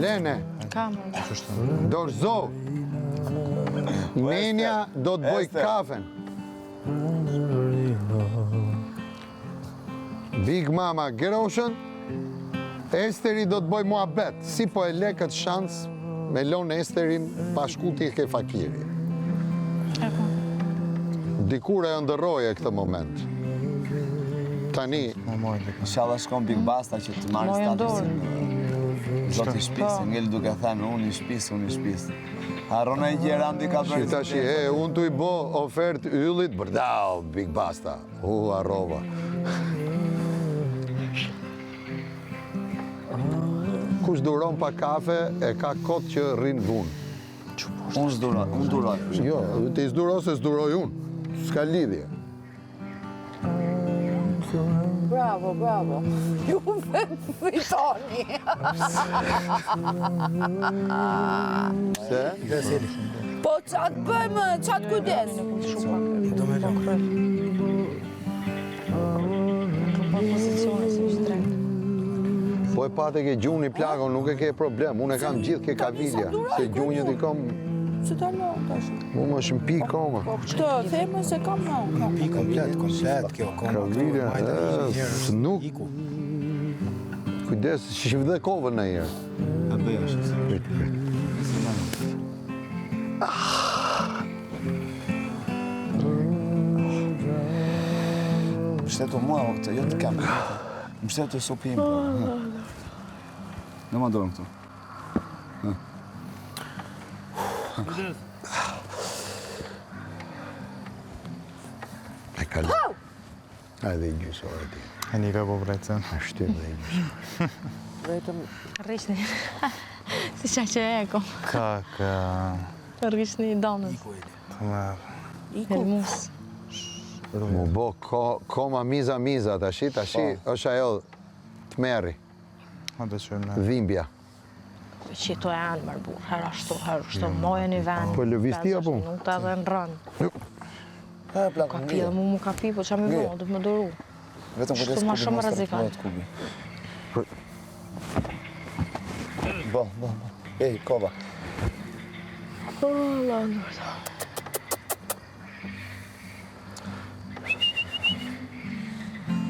Lene, Ka më. dorëzo. Nenja do të boj Ester. kafen. Big Mama Groshën, Esteri do të boj muhabet. Si po e le këtë shans me lon Esterin pa shku ti ke fakiri. Dikur e ëndërroje këtë moment. Tani, Inshallah shkon Big Basta që të marrë Mojën statusin. ë, Zoti i shtëpisë, ngel duke thënë unë i shtëpisë, unë i shtëpisë. Harron ai që Randi ka Si bërë. tash, e, unë tu i bo ofert yllit, bërdao, Big Basta. U, harrova. Kush duron pa kafe, e ka kot që rrin vunë. Unë s'duroj, unë duroj. Jo, ti s'duro se s'duroj unë. S'ka lidhje. Bravo, bravo. Ju fitoni. Pse? Po qa të bëjmë, qa të kujdes? Do me lënë. Po pozicione si është drejt. Po e pate ke gjuni plako, nuk e ke problem. Unë e kam gjithë ke kavilja. Se gjunjët i kam, Se ta lënë tash. mu më është në pikë koma. Po këtë themën se kam më. kam. Pi komplet, komplet kjo koma. Kavilja, Majta, e, njerëz, nuk- Iku. Kujdes, shif dhe kovën në herë. A bëj ashtu. Prit, prit. Mbështetu mua o këtë, jo të kam. Mbështetu supim. po. Në ma dorën këtu. E kalon. Ajde i gjysë ore ti. E një ka po vrecën. A shtyp dhe i gjysë. Vetëm Rriqni. Si qa që e kom. Ka, ka. Rrishni i Danës. Iku. Helmus. Mu bo koma miza miza, tashi, tashi Po. është ajo tmerri, Ha të qërë në. dhimbja. Që to e anë mërë burë, herë ashtu, herë ashtu, moje një vend. Po, lëviz ti apo? Minuta dhe në rënë. Ha, plak, Ka pi edhe mu mu ka pi, po qa me bo, do të më duru. Vetëm Shtu kujdes ma kubi, shumë mos rrezikon. rrotullohet kubi. Bo, bo, bo. Ej, kova. Allah, ndërta.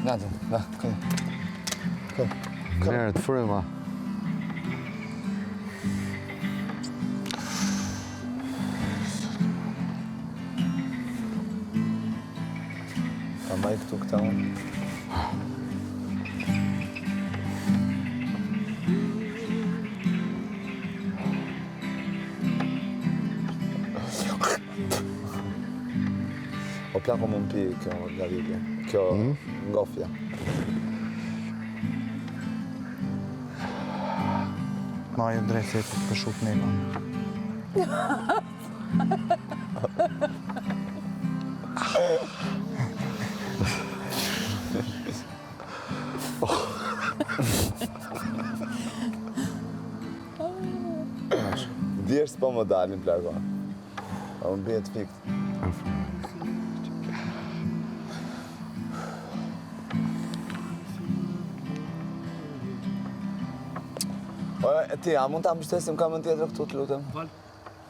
Na, të, na, këmë. Merret fryma. Ta mbaj këtu këta unë. O plako më mpi kjo garitje, kjo ngofja. Ma jo drejt se të pëshut ne. Djerës po më dalin plako. Po më bie të fikt. O, e ti, a mund ta mbështesim kamën tjetër këtu, të lutem?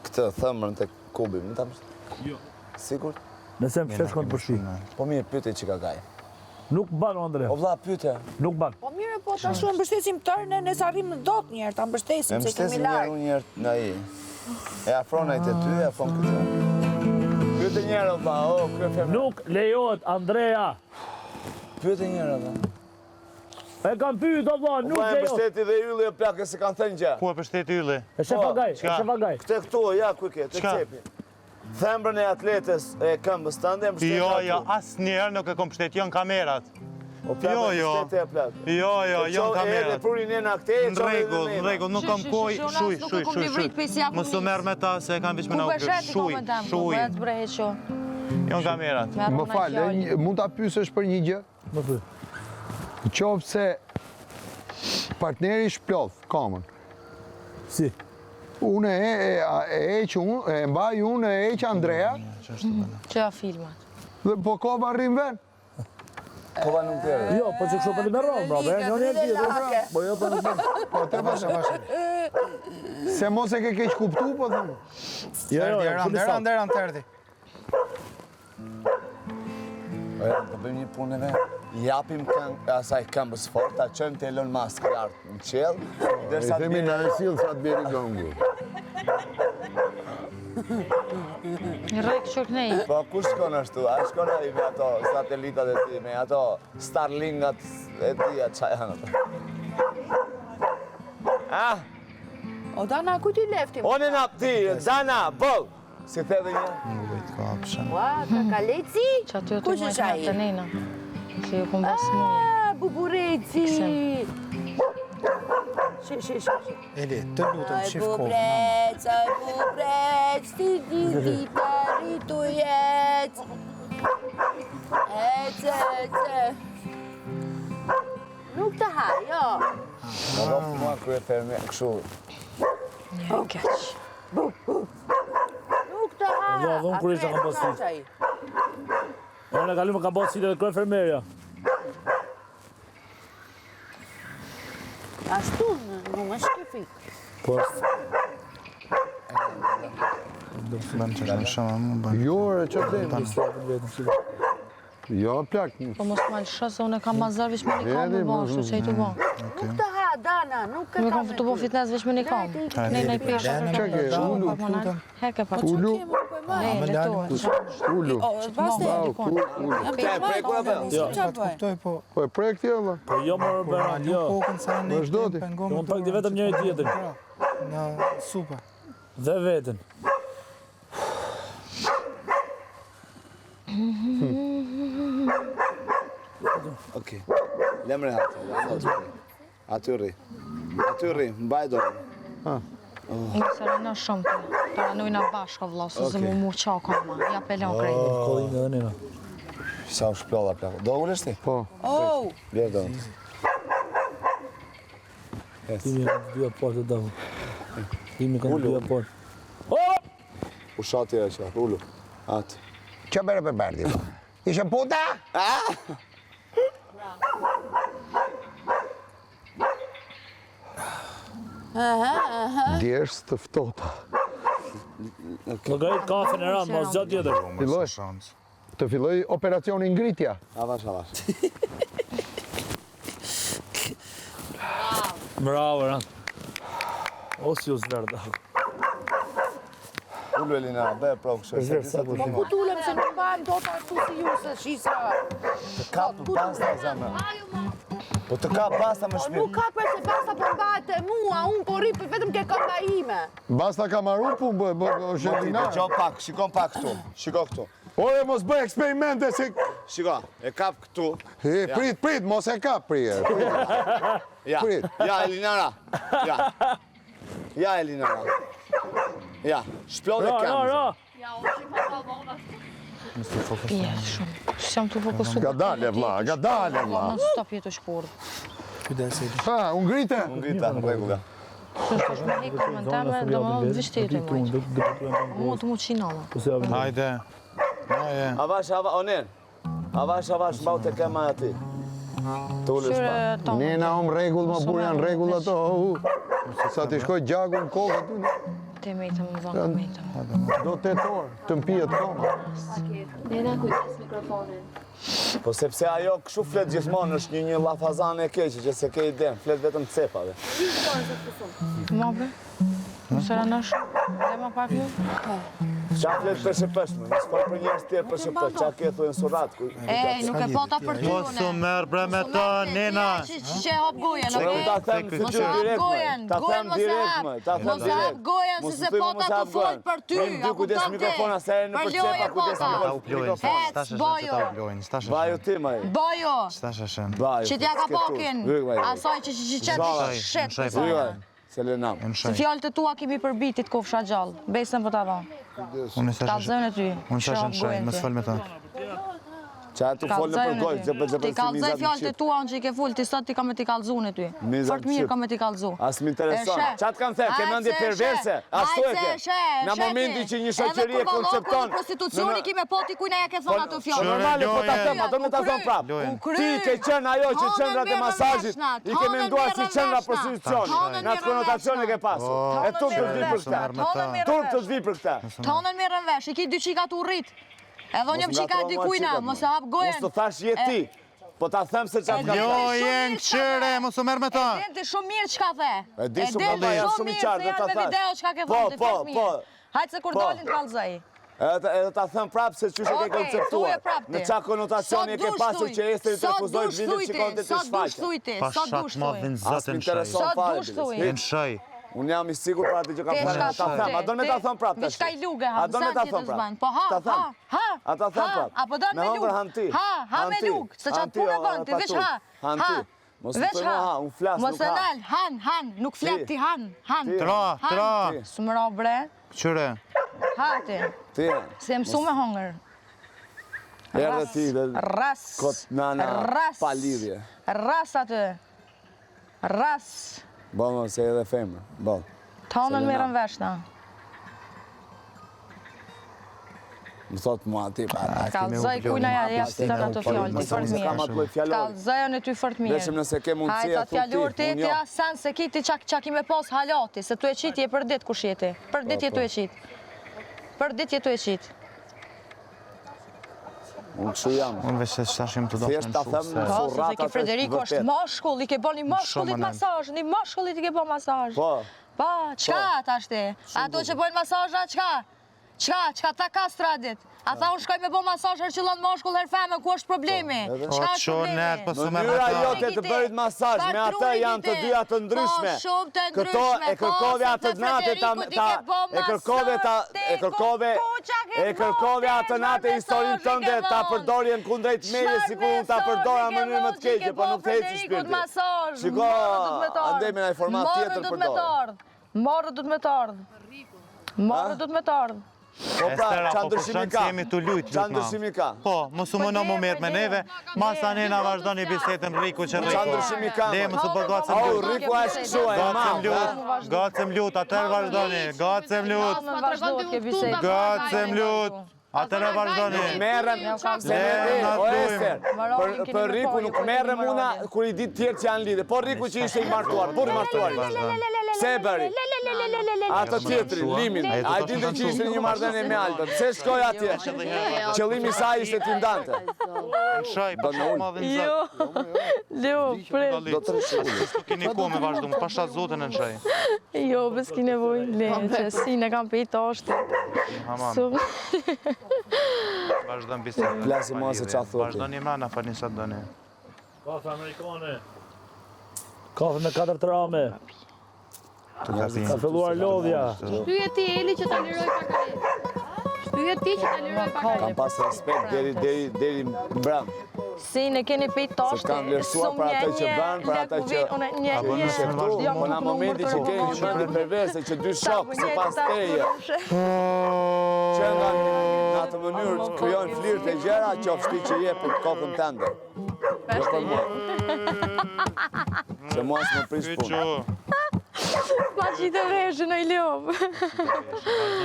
Këtë thëmrën te kubi, mund ta mbështesim? Jo. Sigurt? Nëse më pshesh konë përshi. Po mirë, pyete çika kaj. Nuk ban, o Andrea. O vlla, pyete. Nuk ban. Po mirë, po ta shu e mbështesim tërë, ne ne s'arrim dot njëherë, ta E mbështesim, se kemi mbështesim një larg. herë unë një herë nga i. E afron ai te ty, e afron këtë. Pyete një herë, o vlla, o, krye fermer. Nuk lejohet, Andrea. Pyete një herë, o vlla. E kam pyet, o vlla, nuk Po e lejohet. mbështeti dhe ylli o plakë se kanë thënë gjë. Ku e pështeti ylli? E shef agaj, e Çka? shef agaj. Këtë këtu, ja ku e ke, te Çka? cepi. Thembrën e atletes e këmbës tënde e mbështeti Jo, aty. jo, asnjëherë nuk e kom pështet, janë kamerat. O plak, Jo, e jo. mbështeti e plak. Jo, jo, E janë qo- E kamerat. pruri ne në akte, e Në qo edhe rregull, në në rregull, nuk Shu, kam shu, koj, shu, shu, shuj, unë as nuk shuj, e kom shuj, livrit shuj. prej si Mos u merr me ta se e kanë veç me Ku na u beshet i shuj, kam dem, po shuj. ec bre heqo. Janë kamerat. Më fal, e një- mund ta pyesësh për një gjë? Më pyet. Në qoftë se partneri shplodh komën. Si? Unë e e e heq unë, e mbaj unë, e heq Andrea Që ja filmat. dhe po kova rrim ven. Kova nuk derdhe. Jo, po që kështu po të rrom, bra, e njëri e tjetër. Po jo, po nuk ban. Po të Vasha, vasha. Se mos e ke keq kuptu, po them. Jo, jo, Erdi, jo, Rand, shumë i Rand, saktë. Rand, erdi. O, ja, do bëjmë një punë neve. I Japim këng, asaj këmbës fort, ta çojmë te Elon Musk lart në qiell, I derisa të themi bjerë na e sill sa të bjeri gongu. Rrek qërknej. Po ku shkon ashtu? A shkon ai me ato satelitat e tij, me ato Starlinkat e tij, a ça janë ato? Ah, O Dana, kujt i lefti? o në ti, Dana, boll! Si the edhe një? Nuk e të kapshën. Ua, kakaleci? Që aty të Kush majtë është me ai? të nena. Se ju kom bas muje. Ah, bubureci. Iksim. Shi, shi, shi. shi. Eli, të lutem, Aj shif kovën. ama. bubrec, aj bubrec, ti di di tari tu jec. Ec, ec, ec. Nuk të ha, jo. Më rroftë mua krye fermer, kështu. Një keq. Nuk të ha. Vlla, dhe unë kur isha kam pas Atë frikë. ai. Unë e kalu më ka bërë sfidë edhe krye fermerja. Ashtu, nuk më shke frikë. Po. Bën që është shumë, më bën. Jo, ore, çfarë themi? Jo, plak. Po mos ma lësho se unë e kam mazar veç me një kam Edi, me bo, mos- kështu që i të bo. Nuk të ha, Dana, nuk e Nuk ka kam me të bo ty. fitness veç me një kam. Ne ne pesha Lene, Çka ke? Ulu, Ulu, lutem. Heke pa. Ulu, Ne, më le lani to. ulu. O, paste. Bau, ku, ulu. Te e prekur apo jo? Jo. Çfarë bëj? Kuptoj, po Po e prek ti valla. Po jo më kur ma Berand, lu jo. kokën sa ne Vazhdo ti. pengon Jo, me unë prek dorën vetëm që njëri të tjetrin. pra, Në supa. Dhe veten. Okej. Lem rehat, valla, aty rri. Aty rri, mbaj dorën. Nuk se rëna shumë të. Paranojna bashkë, o vlla, se zë mu mu qa ka ma. Ja pelon krejt. Kollin edhe nena. Sa u shplodha plako. Do ulesh ti? Po. Oh! Bjerë do. Imi kanë të dyja portë të dëmë. Imi kanë të dyja portë. U shati e që, ulu. Atë. Që bërë për bërdi? Ishe puta? Djersë të ftohta. Llogarit kafen e rëndë, mos gjë tjetër. Filloj. Të filloj operacioni ngritja. Avash, avash. Bravo, rëndë. O si u zverdha. Ulu Elina, bëj provë kështu. se disa të Po ku t'ulem se nuk mbahem dot ashtu si ju se shisa. Të kap basta zemra. Po të kap basta më Po shpirt. nuk ka për se basta po mbahet te mua, unë po rri për vetëm ke këmba ime. Basta ka maru punë, bë, bë, është Moti, Elina. dëgjo pak, shikon pak këtu. Shiko këtu. Ore, mos bëj eksperimente se... Shiko, e kap këtu. E, prit, prit, mos e kap, prit. Ja, Prit. ja Elinara. Ja. Ja Elinara. Ja, shplodhe Ra, ra, këmbën. ra. Pjesë shumë. S'jam të fokusu. Gadale, vlla, gadale, vlla. Non stop jetu shpurdh. Kujdes, Edi. Ha, u ngrite. Unë ngrita në rregull. ja. Me hek këmën teme, do më thonë vështirë të mujtë. Mu të mu qinoma. Hajde. Hajde. Avash, avash, onen. Avash, avash, mbau te këma e aty. Të ulesh pak. Qyre Ne na om rregull, më burr janë rregull ato. u. Sa t'i shkoj gjaku në kokë aty. Te metëm, më vonë metëm. Do 8 orë, të mpijet koma. Nena, kujdes mikrofonin. Po sepse ajo kështu flet gjithmonë, është një një llafazane e keqe që se ke iden, flet vetëm cepave. Ma be? Mos e rënësh? Dhe ma pak ju? Qa flet për shëpësh, më, mos fol për njerëz tjerë për shëpësh, qa ke thuen surrat. Ku, E, nuk e pata për ty Mos une. u merr bre me të, Nena. Që që hop gojën, Unë okej? ta them Mos fytyrë e hap direkt, më. gojën, Ta gojën them mos e direkt, hap. më. Ta them Mos e hap direkt. gojën Mos se më se thuj, mos pota e të hap fol gojën. për ty, Më dy a kujdes kupton ti? mikrofona, se e në Për për cepa, loje kujdes pota. Ta uplojnë, mikrofon. Ec, stash e shen, bojo. ta uplojnë, stash e Baju shen. ti, më. Bojo, Stash e shen. Baju. që t'ja ka s'ke turp. pokin, Vyk, baju. asaj që që që që Zhalla. shet Nshaj, kësaj. Vyk, se lenam. E Se nshaj. fjalët e tua kemi përbitit kofsha gjallë, besën po ta dhon. Unë stash Ta e shen. zënë ty. Unë stash e nshaj, mos fol me ta. Qa tu fol në për gojë, gjë për gjë Ti për si kallzoj mizat në fjalët e qip. tua unë që i ke fol, ti sot ti kam me ti kallzu në ty. Mizat Fort mirë qip. kam me ti kallzu. As më intereson. E sheh. Qa të kam thënë, ke Hajde mendje se e perverse, sheh. ashtu e Hajde ke. se e sheh, Në sheh momentin ti. që një shoqëri Edhe e kur vallon, koncepton. kur Prostitucioni ki me po ti kujna ja ke thonë ato Po fjalë. normale, po ta them, ato me ta thon prap. Lojën. U kry. Ti ke qenë ajo që Honën qendrat e mirën masazhit veshnat, i ke honën menduar si mirën qendra veshnat, prostitucioni. honën Në atë mirën konotacion e ke veshnat. pasur. E turp të vi për Honën këtë. mirën Honën mirën Turp të vesh. vi për këtë. Tonën mirën vesh, i ki dy qika të urrit. Edhe unë jam Mos qika ngatro mua dikujna, qikat, mos më. e hap gojën. Mos të thash je ti. Po ta them se çfarë kam E di thënë. Lojën, shumë mirë çka kqyre, the. mos u merr me ta. E din ti shumë mirë çka the. E di shumë din valla, jam shumë i mirë qartë se dhe ta janë me thash. video çka ke Po, thënë, ti po, fort mirë. po. Hajde se kur Po. dalin të kallzoj. Edhe ta- edhe ta them prapë se qysh e ke Okej, konceptuar. thuje prapë ti. Në qa konotacioni e Sa ke dush pasur thuj, që Esteri të sa refuzoi dush të vinte thuj ti, shikonte të Sa dush shfaqe. thuj ti, Pa sa shat dush ma thuj. vin As zotën më intereson Sa fare. dush biles. thuj. E nshaj. Unë jam i sigurt për atë që kam Ti thënë. çka Ta thuj them, ti, a don me ta ti- them prapë Veç tash? ka i luge, ha, A don me ta mësan them tjetër prapë? s'bën. Po ha, Ta them. ha, ha, A ta them ha, prapë? apo don Me me hëngër lugë. han ti. Ha, ha Han me ti. lugë, se Han qatë ti, punë o, bën ti, pa veç turp. ha, Han ha. ti. Mos më Veç thuj ha. mua ha, unë flas, Mos nuk e ha. nal, han, han, nuk flet Ti. ti, han, han. Ti. Tra, Han. tra. Sumra bre, Kqyre. ha ti. Ti. Se mësu me hongër. Erdhe ti dhe Ras. kot nana Ras. pa lidhje. Ras aty. Ras. Bo, mo, se edhe femër. Bo. Tonën Se mirën veshna. Më thot mua ti, pa. Kallzoj kujna ja jap të tëra ato fjalë, ti fort Se kam mirë. atë lloj fjalori. Kallzoj unë ty fort mirë. Vetëm nëse ke mundësi Hajde, e thu ti, fjalor ti, unë ti jo. as sen se ki ti çak çak i me pas halati, se tu e qit je për ditë kush je ti. Për ditë je tu e qit. Për ditë je tu e qit. Unë kështu jam. Unë veç se tash jam të dashur Thjesht ta them në Po, se surrat se ke atë Frederico është vërtet. mashkull, i ke bën një mashkullit Shumë masazh, një mashkullit i ke bën masazh. Po. Po, çka tash ti? Ato që bëjnë masazha, çka? Çka, çka ta kastra dit? A tha unë shkoj me bo masazh herë qëllon mashkull, herë femër, ku është problemi? Po, Çka Po, është ço problemi? net, po s'u merr me Mënyra ta. jote të bërit masazh me atë janë të dyja të ndryshme. Po, shumë të Këto ndryshme. e kërkove po, atë sepse natë ta Frederiku ti ta ke bo e kërkove ta masazh, e ti, kërkove ku- ku qa ke e kërkove bo, atë ti, natë çfarë historinë mesazhi tënde ke ta dhënë? përdorjen kundrejt meje sikur unë ta Çfarë përdora në mesazhi mënyrë më të ke keqe, po nuk të eci Frederikut shpirti. masazh, Shiko, morë do të me të ardhë. andej me ndaj format Morë tjetër do të me të përdor. ardhë. Morë do të me të ardhë. Marrë do të me të ardhë. Po pra, ça po ndryshimi ka? Jemi tu lujt, Ça ndryshimi ka? Po, mos u mëno mu merr me neve, masa ne na vazhdoni bisedën Rriku që Rriku. Ça ndryshimi ka? Le, mos u bë gacëm Au, lut. Rriku është kështu, e Gacëm madh. lut, gacëm lut, atëherë vazhdoni, gacëm lut. Gacëm lut. Atëherë vazhdoni. Nuk merrem, se me e, o Ester, për, për Riku nuk merrem una kur i di të tjerë që janë lidhe, po Riku që ishte i martuar, burrë i martuar ishte. Pse e bëri? Atë tjetrin, Limin, a e dinte që ishte një marrëdhënie me Albën, pse shkoi atje? Qëllimi i saj ishte t'i ndante. Shaj, po Bën me madhin zot. Jo, Leo, prit. Do të rrish. Keni kohë me vazhdu, më pasha zotin në shaj. Jo, bes ki nevoj, le, që si në kam pej tashti. Hamam. Vazhdon bisedën. Plasi mua se qa thotë. Vazhdoni mrena, falni sa doni. Kafe amerikane. Kafe me katër trame. Ka filluar lodhja. Shtyje ti Eli që ta liroj pak ai. Shtyje ti që ta liroj pak ai. Kam pas respekt deri deri deri mbrëm. Si në keni pej tashti. Se kam vlerësuar për atë që bën, për atë që ishe këtu, po në momentin që keni një mendje perverse që dy shok sipas teje, që nga në atë mënyrë krijojnë flirte gjëra, qoftë ti që je për kokën tënde. Jo për mua. Se mua s'më prish punë. Ma qitë veshin, e ljomë.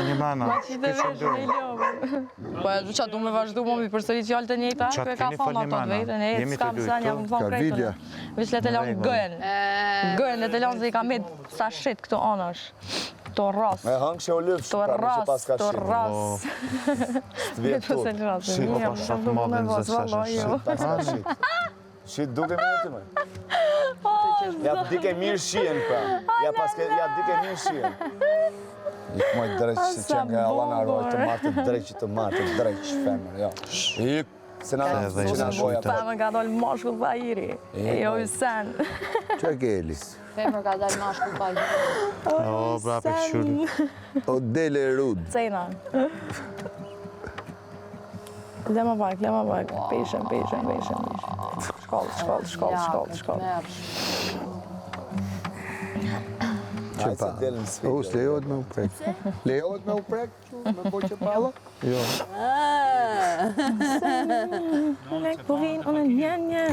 Një mana. Ma qitë veshin, e ljomë. Po e qa du me vazhdu, më mi përsërit fjalët e njëjta, Qa ku e ka keni thonë falni ato të mana. vetën, e Jemi s'kam të sen, lujtë, jam thonë Ka krejtën. vidja. Veç le të lanë gëjën. Gëjën le të lanë se i ka met sa shit këto anash. Të ras. Me hëngë që u lypsh, Të pra me që ras, pas ka të shit. ras. S'të vjen Po turp. se ras, Shit, mirë, po, më shok duke madhin nervoz, zë sa vallahi, shit. jo. Pas ka shit. Shit duke mirë ti më. Ja dike mirë shihen pra. Ja paske ja dike mirë shihen. Ik moj dreq se Sa që nga Allah na roj të bukur. marrë të dreq të marrë të dreq femër, jo. Ik se na Se dhe që na i goja. Pa më ka dalë mashkull pa iri. E, Jo, po. Hysen. Qa ke Eli? Femër ka dalë mashkull pa iri. O, bra, për këshyri. O dele rud. Cena. Le më pak, le më pak. Peshen, peshen, peshen, peshen. Shkollë, shkollë, shkollë, shkollë, shkollë. Që Ai pa. se del në sfidë. O, s'lejohet me u prek. Lejohet me u prek, që, me bo që palla? Jo. Unë po vinë, unë një një.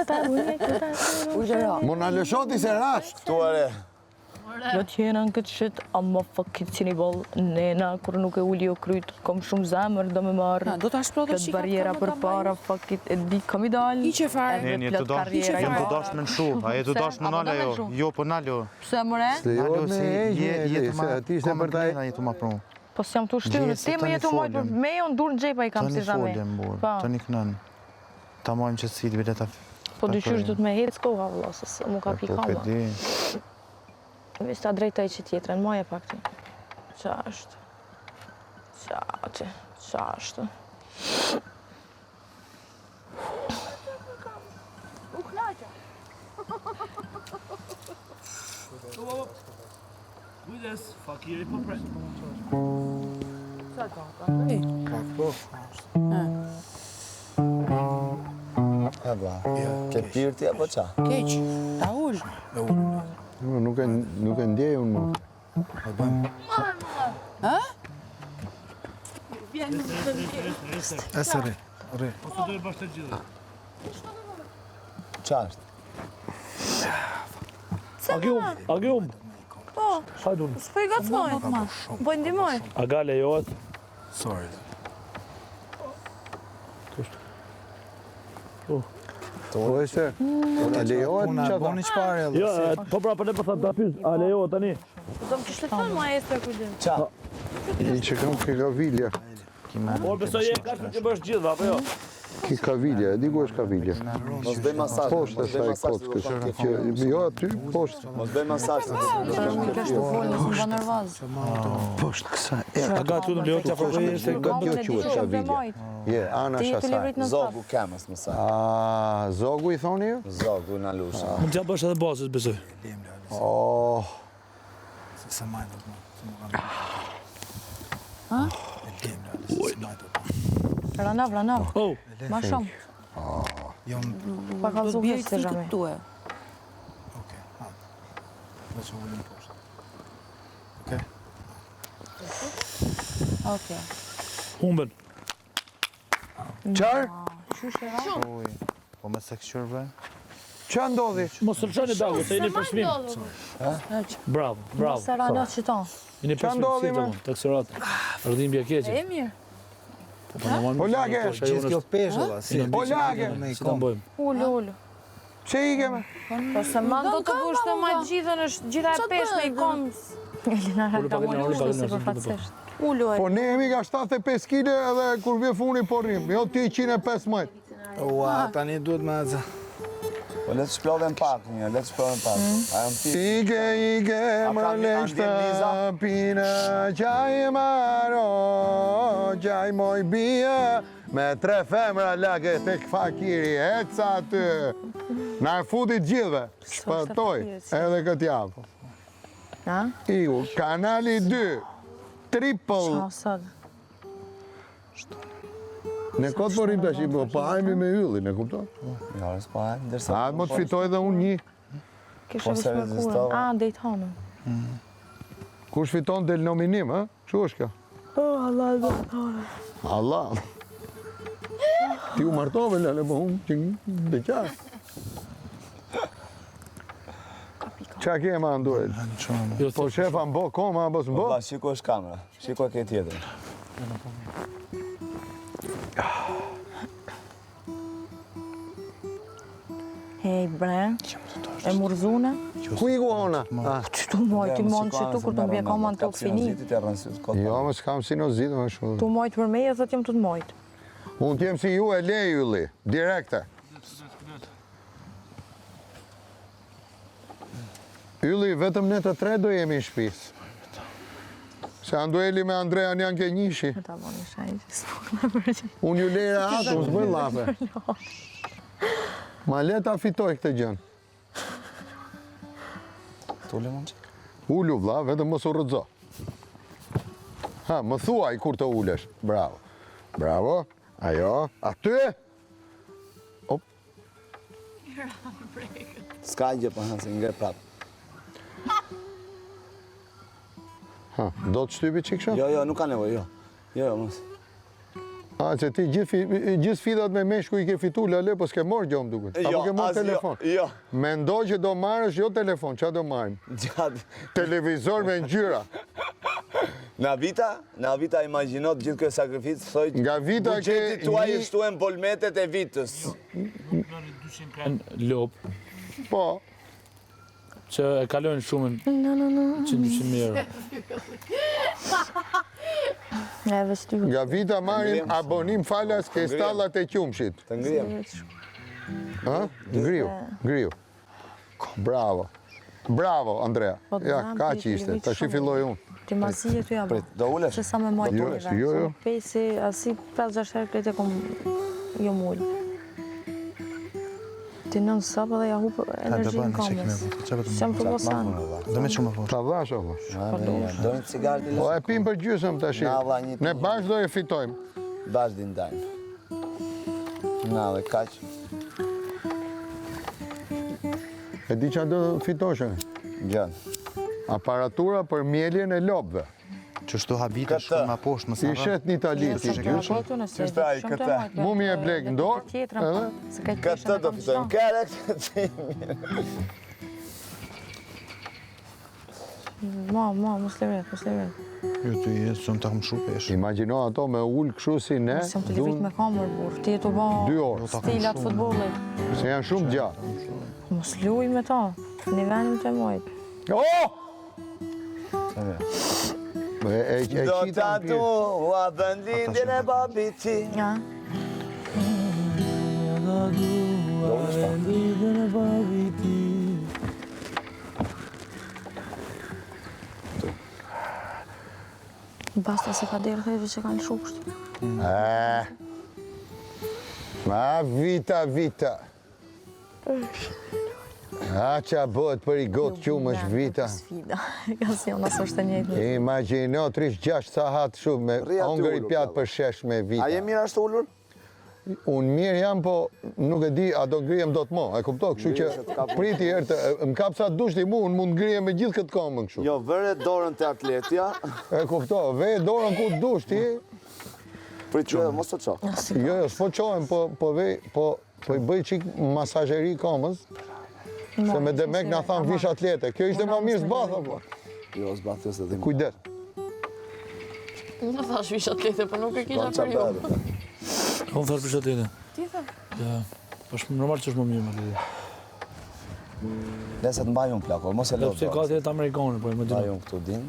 Ta unë këta. Ujëra. Mo na lëshoti se rash. Këtu ere. Jo t'jena në këtë shit, ama fuck it qini boll, nena, kur nuk e uli o kryt, kom shumë zemër, do me marrë. Do ta shplodhësh Plot barriera për para, fuck it, e di, kom i dal. Hiqe fare. Edhe Ne, je të plot dash, karriera. jam të dash me nshu, a je të dash me Apo do nal me ajo? nshu? Jo, po nalo. Pse more? Nalo S'lejohet me si heq, je me je Eli, të se ma aty ishte ka me për ta klena, je të ma pru. Po s'jam tu shtynë, Gjese, ti më tani jetu majt për folim. me unë dur në xhepa i kam Tani si zame. folim, burr. Po. Tani kënën. Ta marrim që sfidë bile ta Po ta dyqysh kryejmë. du të me hec koha vëlla, se se mu ka Po, pika pe ma. di. Veç ta drejtoj që tjetrën, maje pak ti. Qa është? Qa ti? Qa është? Kujdes, fakiri po pret. Pak po. E vlla. Ke pirë ti apo qa? Keq. Ta ul. E ulëm. Jo, Nuk e, nuk e ndjej unë më. E bëjmë. E se rri. Rri. Po të dojë bashkë të gjithë. Qa është? Agium, agium. Po, Hajde unë. s'po i gacmoj. Po i ndihmoj. Aga lejohet. Sorry. Po e se, a lejohet Puna që e boni çfarë edhe. Jo, e, po pra, po ne po them ta pyes, a lejohet tani? Do më kishte thënë ma Ester kujdes. Qa? I që kam ke kavilja. Por besoj je kaq që bësh gjithë, apo jo? Ke kavilja, e di ku është kavilja. Mos bëj masazh, Poshtë mos bëj asaj masazh, se do kockës. të Që, jo aty, poshtë. Mos bëj masazh. se do të Unë kashtu folë, më bën nervoz. Poshtë kësaj. E, Aga, të lutem, lejohet t'ia fërkoj se Nga kjo quhet kavilja. Je, anash Ti je të asaj. livrit në stop. Zogu kemës më sa. A, zogu i thoni ju? Zogu na lusha. Mund t'ia bësh edhe bazës, besoj. Oh, Se se majt dot më. Se më kanë. Ha? E lem lale, se se majt dot. Ranav, ranav. Oh, Ma shumë. Jo, Pa Do kallzu të bjerë hiç se fikët zhame. tue. Okej, hajde. Veç e ulim poshtë. Okej? Okej. Humbën. Çfarë? Uj, Po me se këqyrë bre? Ça ndodhi? Mos lëshoni dagu, se jeni për çmim. Bravo, bravo. Mos e ra në qëto. Jeni për çmim, ndodhi, si të me? mund, taksirat. Rdhimbje keqe. E mirë. Po, po, normal, Po, lake. po, Gjithë kjo peshë, valla, si. Po lake. Si ta bëjmë? Ulu, ulu. Pse i keme? Po se ma do të bush të ma gjithën është gjitha e peshme i kom. Elina Ulu ka pak, Elina, mojtë ulu pak, kështu Elina, si sipërfaqësisht. Ulu e. Po ne jemi nga 75 kg edhe kur vje funi po rrim. Jo ti 115. Ua, tani duhet me atë. Po le të shplodhen pak, një, le të shplodhen pak. A jam ti? Ike, ike, A më ka- le a ndjen Liza? shtëpinë, qaj maro, qaj moj bia, me tre femra lake tek fakiri, eca aty. Na e futi gjithve, shpëtoj, edhe këtë javë. Ha? Iku, kanali 2, triple, Qa sot? ne kot po rrim tash, po po hajmi me yllin, e kupton? Jo, s'po hajmë, ndërsa... A më të fitoj dhe unë një. Kishe Po, vështë se me kurën. rezistova. A, dejt hanën. Kush fiton del nominim, ë? Kështu është kjo? Oh, Allah, Allah. Allah. Ti u martove, lale, po unë që dhe qarë. Qa ke ma nduel? Jo, Po shefa më bo koma, apo s'më bo? Po, vlla, shiko është kamera. Shiko e ke tjetër. Hej, bre. E murzune. Ku i guona? Ah, Që tu mojt, ti mojt që tu, kur të mbje koma në tokë fini. Jo, më s'kam sinozit, më shumë. Tu mojt për meje, thot jam tu të mojt. Unë t'jem si ju e lej ylli, direkte. Ylli, vetëm ne të tre do jemi në shtëpi. Se Andueli me Andrean janë ke njëshi. Ta boni shenjë, që s'po në përgjë. Unë ju lej rahat, unë s'bëj llafe. Ma le ta fitoj këtë gjën. Tule mund çik. Ulu vlla, vetëm mos u rrëzo. Ha, më thuaj kur të ulesh. Bravo. Bravo. Ajo, aty. Op, S'ka gjë po hënë se ngre prap. Ha, do të shtypi çik kështu? Jo, jo, nuk ka nevojë, jo. Jo, jo, mos. A, që ti gjithë fi- gjithë sfidat me meshku i ke fitu, lale, po s'ke marrë gjë më duket. Apo Jo, ke marrë as jo, telefon? jo. Mendo që do marrësh jo telefon, çfarë do marrim? Gjatë. Televizor me ngjyra. Nga vita, nga vita imagjino të gjithë kjo sakrificë, thoj Nga vita ke buxhetit tuaj një- i shtuen bolmetet e vitës. Kanë lop Po, që e kalojnë shumën 100-200 euro. Edhe shtypi. nga vita marrim abonim falas ke stallat e qumshit. Të ngrihem. Ha? Ngriu, ngriu. Bravo. Bravo, Andrea. Po, Ja, dam, kaq prit, ishte. lëvit Tash i shumë. filloj unë. Ti ma si je ty ja Prit, do ulesh? Se sa me majtë Jo, për një jo, jo. Pesi, asi 5-6 herë krejt e kom jo mull. Ti nën stop edhe ja hup Ta do energjinë bëni çek me komës. po. Çfarë do S'jam të bosan. Do me çumë po. Ta dhash apo? Do një cigarë ti Po e pim për gjysëm tash. Na, vlla, një- Ne bashkë do e fitojmë. Bash din dajmë. Na dhe kaq. E di çfarë do fitosh? e? Gjën. Aparatura për mjeljen e lopëve. Qështu habite Këtë. shkon ma poshtë, më I sa shet në Itali ti gjysmë. Qështë ai, këtë. Mu mi e blek në dorë, edhe? Këtë do fitojmë. Kere këtë. Ma, ma, mos lëvret, mos lëvret. Jo, ti je, s'un ta kam shu peshë. Imagjino ato me ul kështu si ne, Mos jam të lëvrit me kamerë, burr. Ti je tu bë dy orë, stilat futbollit. se janë shumë gjatë. Mos luj me ta. Një vendin të mojt. Oh! E, e, e Do qita ta në pjesë. dua vendlindjen e babit tim. Ja. Do ulesh pak. Basta se ka derë theve që kanë lëshu kështu. E. Ma vita, vita. A qa bëhet për i gotë qumësh vita. Sfida. Ka si ona s'është e njëjtë. Imagjino, 36 sahat shumë me Rri aty hongër i ulur, pjatë bravo. për shesh me vita. A je mirë ashtu ulur? Unë mirë jam, po nuk e di a do ngrihem dot mo, e kupto, kështu që priti herë të, më kap sa dush ti mu, unë mund ngrihem me gjithë këtë komën kështu. Jo, vëre dorën te atletja. E kupto, ve dorën ku dush ti. Prit që mos të ço. Jo, jo, s'po çohem, po po ve, po po i bëj çik masazheri komës. Se me demek na thanë vish atlete. Kjo ishte më mirë zbath apo? Jo, zbath jo se dhim. Kujdes. Unë thash vish atlete, po nuk e kisha për ju. Unë thash vish atlete. Ti the? Ja, po është normal që është më mirë me atlete. Lese të mbaj unë plako, mos e lodh. Pse ka atletë amerikanë, po e më di. Mbaj unë këtu din.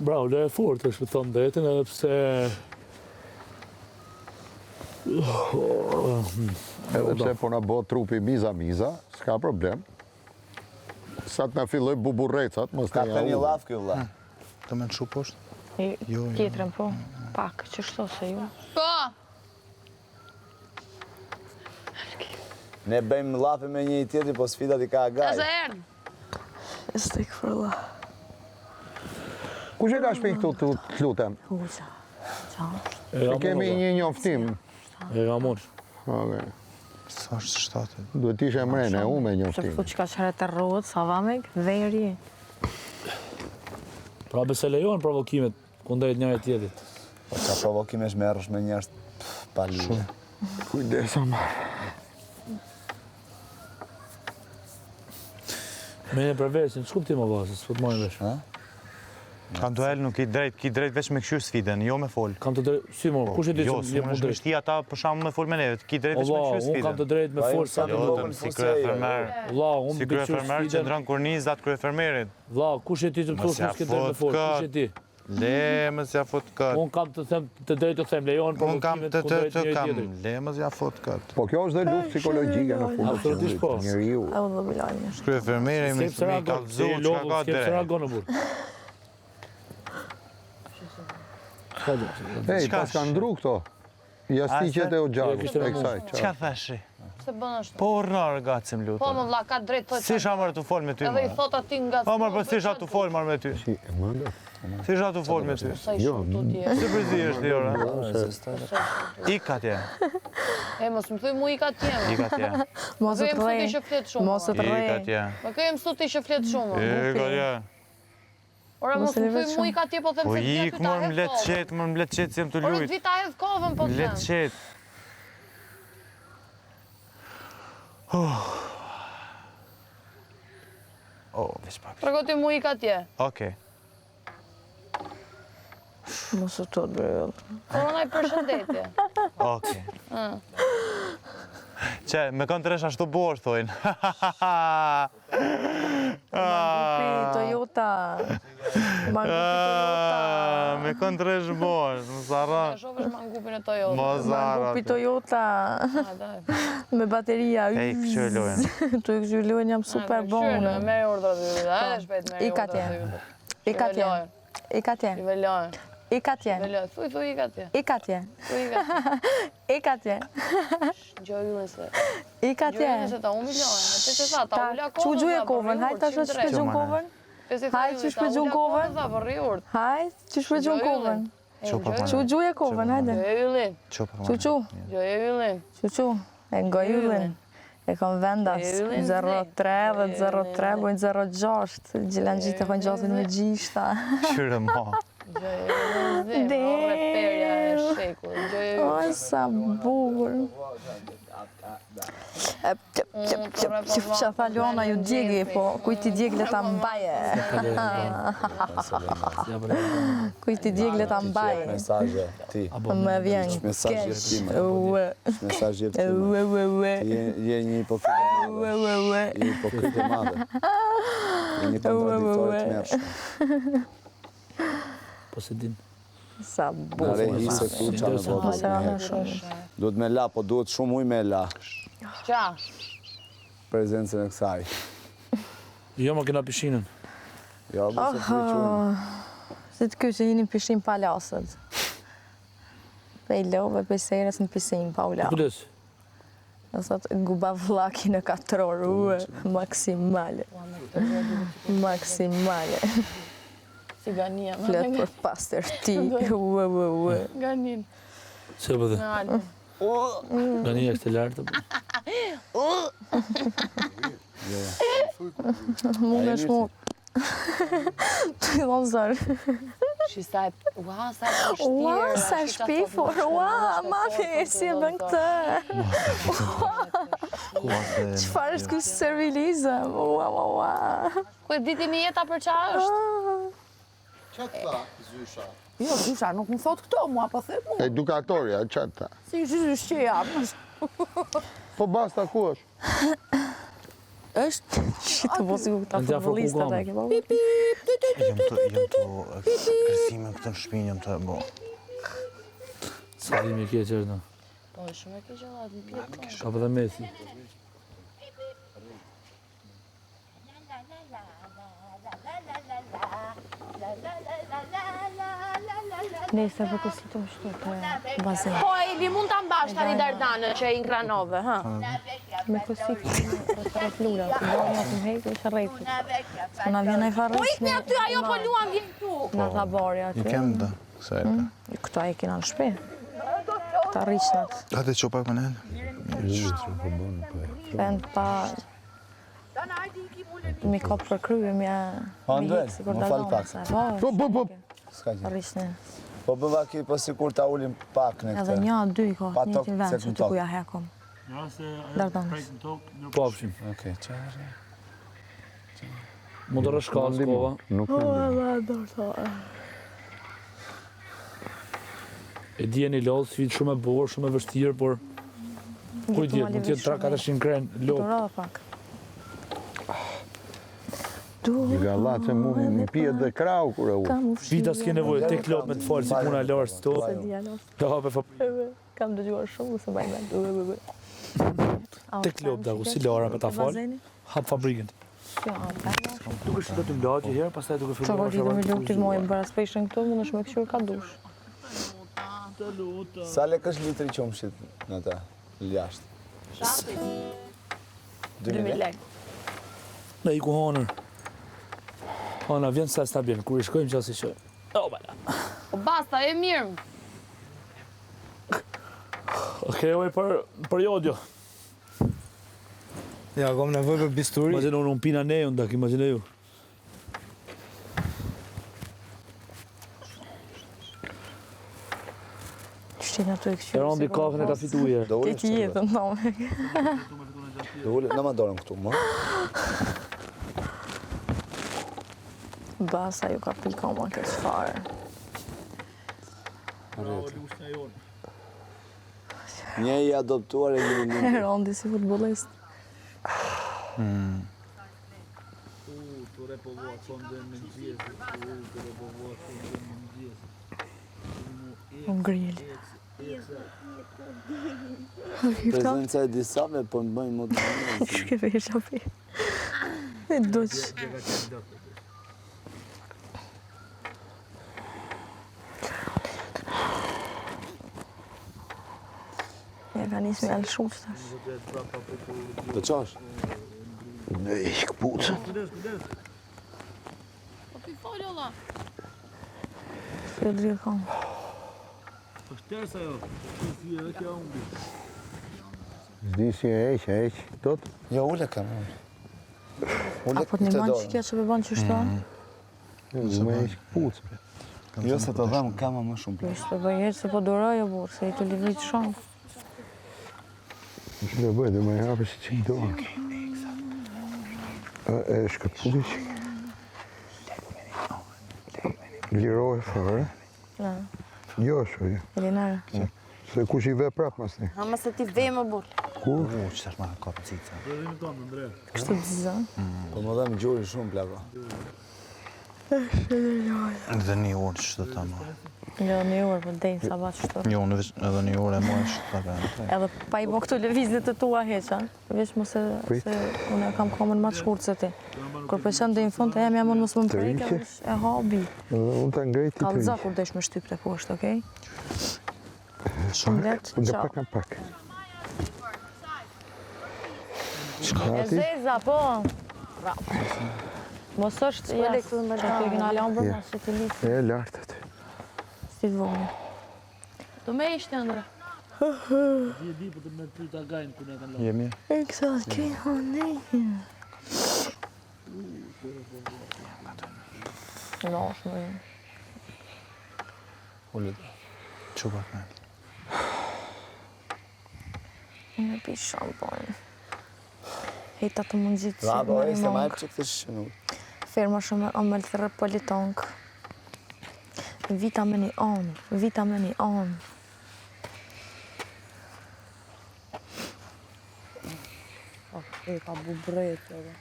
Bravo, lojë e fortë është me thënë drejtën, edhe pse Edhe pse po na bo trupi miza miza, s'ka problem. Sa të na filloj buburrecat, mos të ja. Ka një llaf ky vëlla. Të më çu poshtë? Jo, jo. Tjetrën po. Pak, qështu se ju. Po. Ne bëjmë llafe me një tjetrin, po sfidat i ka agaj. Nëse erdh. Estigfirullah. Kush e ka shpi këtu të të lutem? Uza. E kemi një njoftim. E kam unë. Okej. Sa është shtatë? Duhet të ishe mrene, unë me njoftim. Se këtu që ka qëre të rrohet, sa vamik, veri. Pra se lejohen provokimet kundrejt njëri tjetrit. Po ça provokimesh merresh me njerëz pa lidhje. Kujdes ama. Me një përveçin, ç'kuptim o vazë, s'po të marrim vesh. Ha? Kam duel nuk ki drejt, ki drejt veç me këshyr sfidën, jo me fol. Kam të drejt, si mo, kush e di jo, që jep më drejt? Jo, ata për shembull me fol me neve, ki drejt veç me këshyr sfidën. Unë kam të drejt me fol sa të vogël si kryefermer. Vlla, unë si kryefermer qëndron korniza të kryefermerit. Vlla, kush je ti që më thosh nuk ke drejt me fol? Kush je ti? Le mos ja fut kot. Unë kam të them të drejtë të them, lejohen provokimet kundrejt njëri tjetrit. Le mos ja fut kot. Po kjo është dhe luftë psikologjike në fund. Absolutisht po. Njeriu. Kryefermeri me i kallzu çka ka drejt. Pse reagon o burrë? Ej, pas kanë ndru këto. Jastiqet e oxhakut, e kësaj. Çka thashi? Pse bën ashtu? Po urdhno gati më lutem. Po më vlla, ka drejt thotë. Si isha marrë tu fol me ty? Edhe i thot aty nga. Po më po si isha tu fol marrë me ty? Si, e manda. Si isha tu fol me ty? Jo. Si përzi është ti ora? Ik atje. E mos më thuj mu ik atje. Ik atje. Mos të rrej. Mos të rrej. Ik atje. Më ke mësu ti që flet shumë. Ik atje. Ora mos më thuj mu ik atje po them po se vjen ty ta hedh. Po ik, më le të qetë, më le të qetë si jam tu lujt. Ora vi ta hedh kovën po them. Le të qetë. Oh. Oh, veç pak. Trego ti mu ik atje. Okej. Mos u tut bre yll. Korona i përshëndetje. Okej. Mm. Që, me kënë të resh ashtu borë, thojnë. Mangupi Toyota. Mangupi Toyota. Me kënë të resh borë, më zara. E shofësh mangupin e Toyota. Mangupi Toyota. Me bateria. Ej, këqyre lojën. Tu e këqyre lojën jam super bonë. Merë urdhra dhe ju, hajde shpejt merë Ik atje. Ik atje. Ik atje. Ik atje. Thuj, thuj, ik atje. Ik atje. Thuj, ik atje. Ik atje. Gjoj yllin se. Ik atje. Gjoj yllin se ta umi lojën. Te të tha, ta ula kovën. Çu gjuje kovën, hajt tash çu e gjun kovën. Hajt çu e gjun kovën. Hajt çu e gjun kovën. Çu gjuje kovën, hajde. Gjoj yllin. Çu çu. Gjoj yllin. Çu çu. E ngoj yllin. E kam vendas 03 dhe 03 bojnë 06 Gjilan gjithë e kanë gjatin me gjishta. Qyre ma. O, sa bukur. Që tha Luana ju djegi, po kujt i djeg le ta mbaje. Kujt i djeg le ta mbaje. Mesazhe, ti. Më vjen Mesazh jep ti. Ue. Mesazh jep ti. Ue, ue, ue. Ti je një hipokrit e madhe. Ue, ue, ue. Je një hipokrit e madhe. Je një kontradiktore të tmerrshme. Po se din. Sa bukur. Na re hise këtu ça me bo. Duhet me la, po duhet shumë ujë me la. Qa? Prezencën e kësaj. Jo, më kena pishinën. Jo, më se të qunë. Si të kyçe jeni në pishinë pa lasët. Pej love, pej serës në pishinë pa u la. Kujdes. Do thot gubavllaki në katror, ue, maksimale. Maksimale. Si Gania. Flet për pastërti. Ue, ue, ue. Ganin. Se po dhe? Me Albin. Gania është e lartë. po. Mund e shmu. Të i dhonë zërë. Shi sa e... Ua, sa e pështirë. Ua, sa e shpifur. Ua, mami, si e bën këtë? Çfarë është ky servilizëm? Ua, ua, ua. Ku e diti mi jeta për qa është? Qa të tha, zysha? Jo, zysha nuk më thot këto, mua po the mua. Edukatorja, qa të tha? Si zysh që jam. Po basta, ku është? Është Shi të bo sikur këta Në t'afro ku futbollistat kam. e ke pa. Pip pip, tu tu tu Jam tu të, tu jam tu. të, kërcime këtë në shpinë, jam të e bo. Sa dhimi keq është në. Po, është shumë e keq olla, më pjetë. Ka dhe Messi. Nëse po kusitu shtu të bazen. Po, Eli, mund ta mbash tani Dardanën që e inkranove, ha? Me kusit të rreth lula, të bëjnë atë më hejtë, që rrethit. Se na vjen ai farë. Po ikni aty, ajo po luan vjen këtu. Na tha bari aty. I kem të, kësa e ka. Këta e kena në shtëpi. Këta rriqnat. Hajde që pak më nenë. Vend pa Mi kop për krye, mi Po, mi Andrej, hek sikur më fal Dardanën, pak. se po, Po, po, po. S'ka gjë. Rriqni. Po bën vaki, po sikur ta ulim pak në Edhe këtë. një, dy i ka, Pa një tokë, të vend cek që në ty ku tokë. ja hekom. Dardanës. Pafshim. Okej, çfarë? Mund të rrëshkas kova. Nuk më ndihmon. E di jeni lodhë, sfidë shumë e bukur, shumë e vështirë, por ku i dihet, mund të jetë 3-400 kren lopë. Duro edhe pak. Një gallatë mu më pijet dhe krau kur e u. Kam u fshi. Vita s'ke nevojë, tek lopë me të falë si puna e Lars këtu. Se di Lars. Të hape fa Kam dëgjuar shumë, se mbaj mend. Tek lopë daku, si Lara me ta falë, hap fabrikën. Jo, Duke shqytë të mblatë një herë, pastaj duke Çfarë filluar ditë me lukë ti moj, bëra speshën këtu, mund është me këshur ka dush. Sa lek është litri qumshit në të jashtë? 2000 lekë. Na iku hanër. Hana vjen sa s'ta bjen, kur i shkojmë qasi që. O, bala. Po basta, e mirë. Okej, oj, për, për jodio. Ja, kam nevojë për bisturi. Imagjino, unë pina nejën, dak, imagjino ju. Shqit aty e këshur. Erandi kafen e ka fitu herë. Do Ti ulesh ti çfarë? jetën, thonë. Do ulesh, në ma dorën këtu, më. Basa ju ka pika ma keq fare. Një i adoptuar e një i lindur. Erandi si futbollist. U grill. Prezenca e disave po më bëjnë më të mirë. Kështë ke vesh api. E duq. Ja ka nisë me alë shumë tash. Do çosh? Ne i këpucën. Po ky fol olla. Jo drejt kam. Është tërsa jo, edhe kjo humbi. S'di si e heq, e heq, dot? Jo, ule kam. Ule A po të këtë ndihmon që dorën. kjo që po bën qështu? Më heq këpucën. Jo, se të dhëm kama më shumë. Jo, s'po bëj herë se po duroj o burr, se i të livrit shumë. Që do bëj, do më hapë si qik dorën. E, e shkëputi që. Lirohe fare. Na, Jo, shu, jo. Elinara. Se kush i ve prap mas ne. Ha, mos se ti ve më burr. Ku? U, që tash ma ka kapë cica. Kështu të zë. Po më dhem gjuri shumë, plako. Edhe një orë që do ta marr. Jo, një orë, po dejnë sa batë shtu. Jo, unë veç edhe një orë e marr që ta bëjmë. Edhe pa i bo këto lëvizjet të tua heq, a? Veç mos e, Prit. se unë e kam komën më të shkurtë se ti. Kur pëlqen deri në fund të jam jam unë mos më prek, Tërhiqe. edhe është e habi. Edhe unë ta ngrejti të Kallëzo kur desh me shtyp të poshtë, okej? Shumë lehtë, Po nga ciao. pak nga pak. E Gati? zeza, po. Mos është, ja, që kjo kena lanë për mos që të lisë. E, lartë aty. Si të vonë. Do me ishte ndra. Di, di, po të me pyet agajnë ku ne kanë lanë. Je mirë. E kësa, ke hane. No, është më mirë. Ulet. Që pak me. Unë e pi shampon. Hejta të mund gjithë si Rabo, më e, se ma mong. e që këtë shënu. Ferma shumë e ëmbël thërë politonk. Vita me një anë, vita me një anë. Oh, e ka bubret edhe.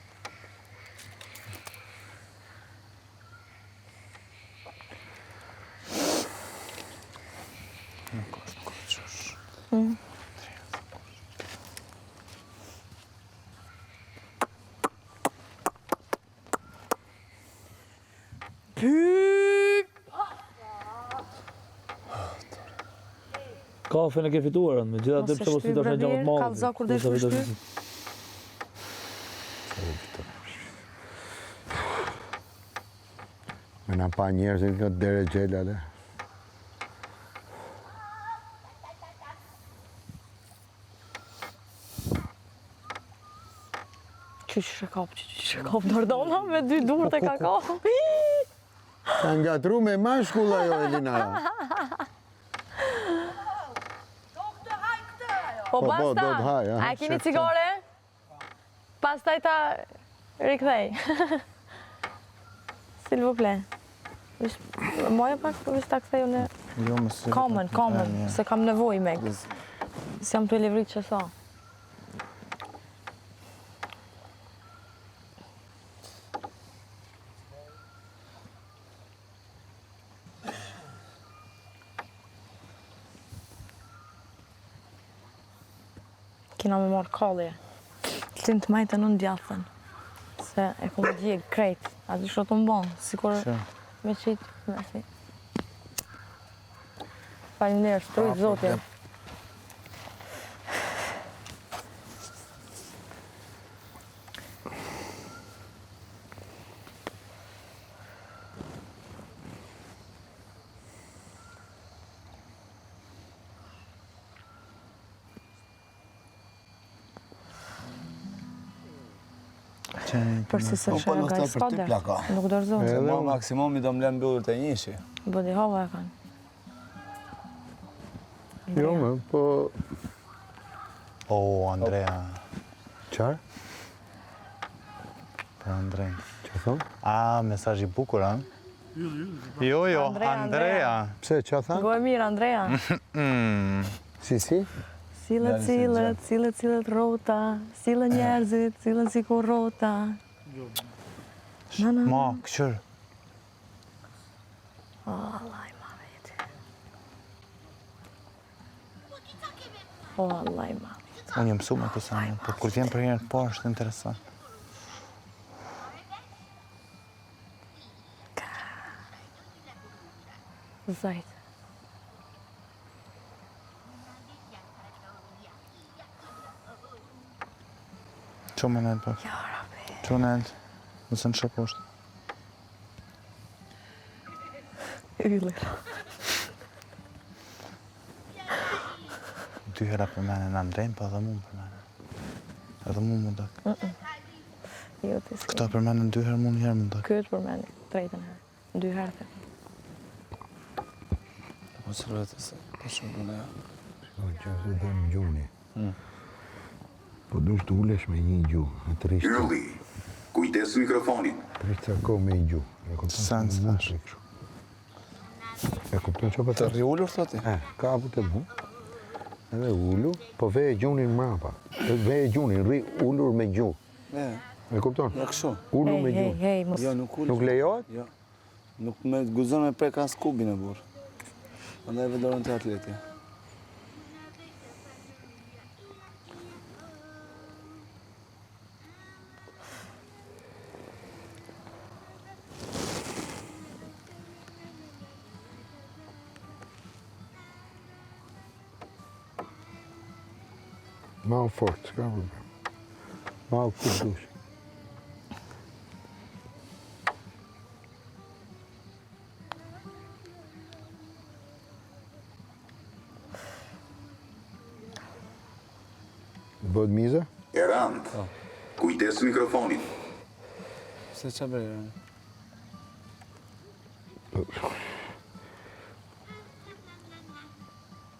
Nuk është, nuk është qysh. Mm. Kafen e ke fituar, me gjitha Mos të e pse mos shty, fitosh bre në gjë më të mirë, madhe. kallzo kur Mos desh e me fitosh shty. në- Me na pa njerëzit këtë dere gjelale. Qysh e kap, qysh e kap Dordona me dy durët e ka kap. Ka ngatru me mashkull ajo Elinara. Po Po, po, basta, do të haj, aha, a e keni shef, cigare? Pastaj ta rikthej. S'il vous plaît. Vish, moje pak, vish ta kthej unë. Jo, më së. Kamën, kamën, se kam nevojë me. Se jam të levrit që sa. Kina me marrë kallje. Ti në të majtën unë djathën. Se e kom djeg krejt. A di sho të më bon, sikur Sure. me qitë, mersi. Faleminderit, shtrujt zoti. Për si se Po, po, shë luftoj gaj për s'ka ty, dert. plako. Nuk dorëzohet. Se mua maksimumi do më lënë mbyllur të njëshi. Body hava e kanë. Jo, më, po... O, Andrea. Qarë? Për Andrejn. Që thonë? A, mesazh i bukur, a? Jo, jo, Andrea, Andrea. Pse, që thanë? Gojë mirë, Andrea. Mm. Si, si? Sillet, sillet, sillet, sillet rrota, sillet njerëzit, sillet si kur rrota. Na, na, Ma, këqyr. O, Allah i madh jeti. O, Allah i madh. Unë jam mësu me kësaj, po kur vjen për herë të parë është interesant. Zajt. Qo më nalt pak. Ja, rabi. Qo nalt. Mos e në poshtë. Ylli. Dy hera përmenen Andrejn, po edhe mu më përmenen. Edhe mu më dok. Jo, ti s'ke. Këto përmenen dy herë, mu një herë më dok. Ky të përmeni, trejtën herë. Dy herë të. Po së rëtë se, po shumë punë ja. Shiko, që se dhe më gjuni. Po dush të ulesh me një gjuhë, e të rishtë, Ylli, kujdes mikrofonin. të rishtë ca kohë me një gjuhë. E kupton? Sens, Mund thash. të kështu. E kupton që po Të të rri ulur, thoti? E, kapu të mu. Edhe ulu, po veje gjunin mrapa. Veje gjunin, rri ulur me gjuhë. E, E kupton? jo kështu. Ulu Hej, me hej, gjuhë. hej, mos. Jo, nuk ulur. Nuk lejohet? Jo. Nuk me guzon me prek as kubin e burr. Prandaj e vëdoron te atleti. Ma u fort, s'ka problem. Ma u ku dush. Bëhet miza? E rëndë. Kujdes mikrofonin. Se ça bëre?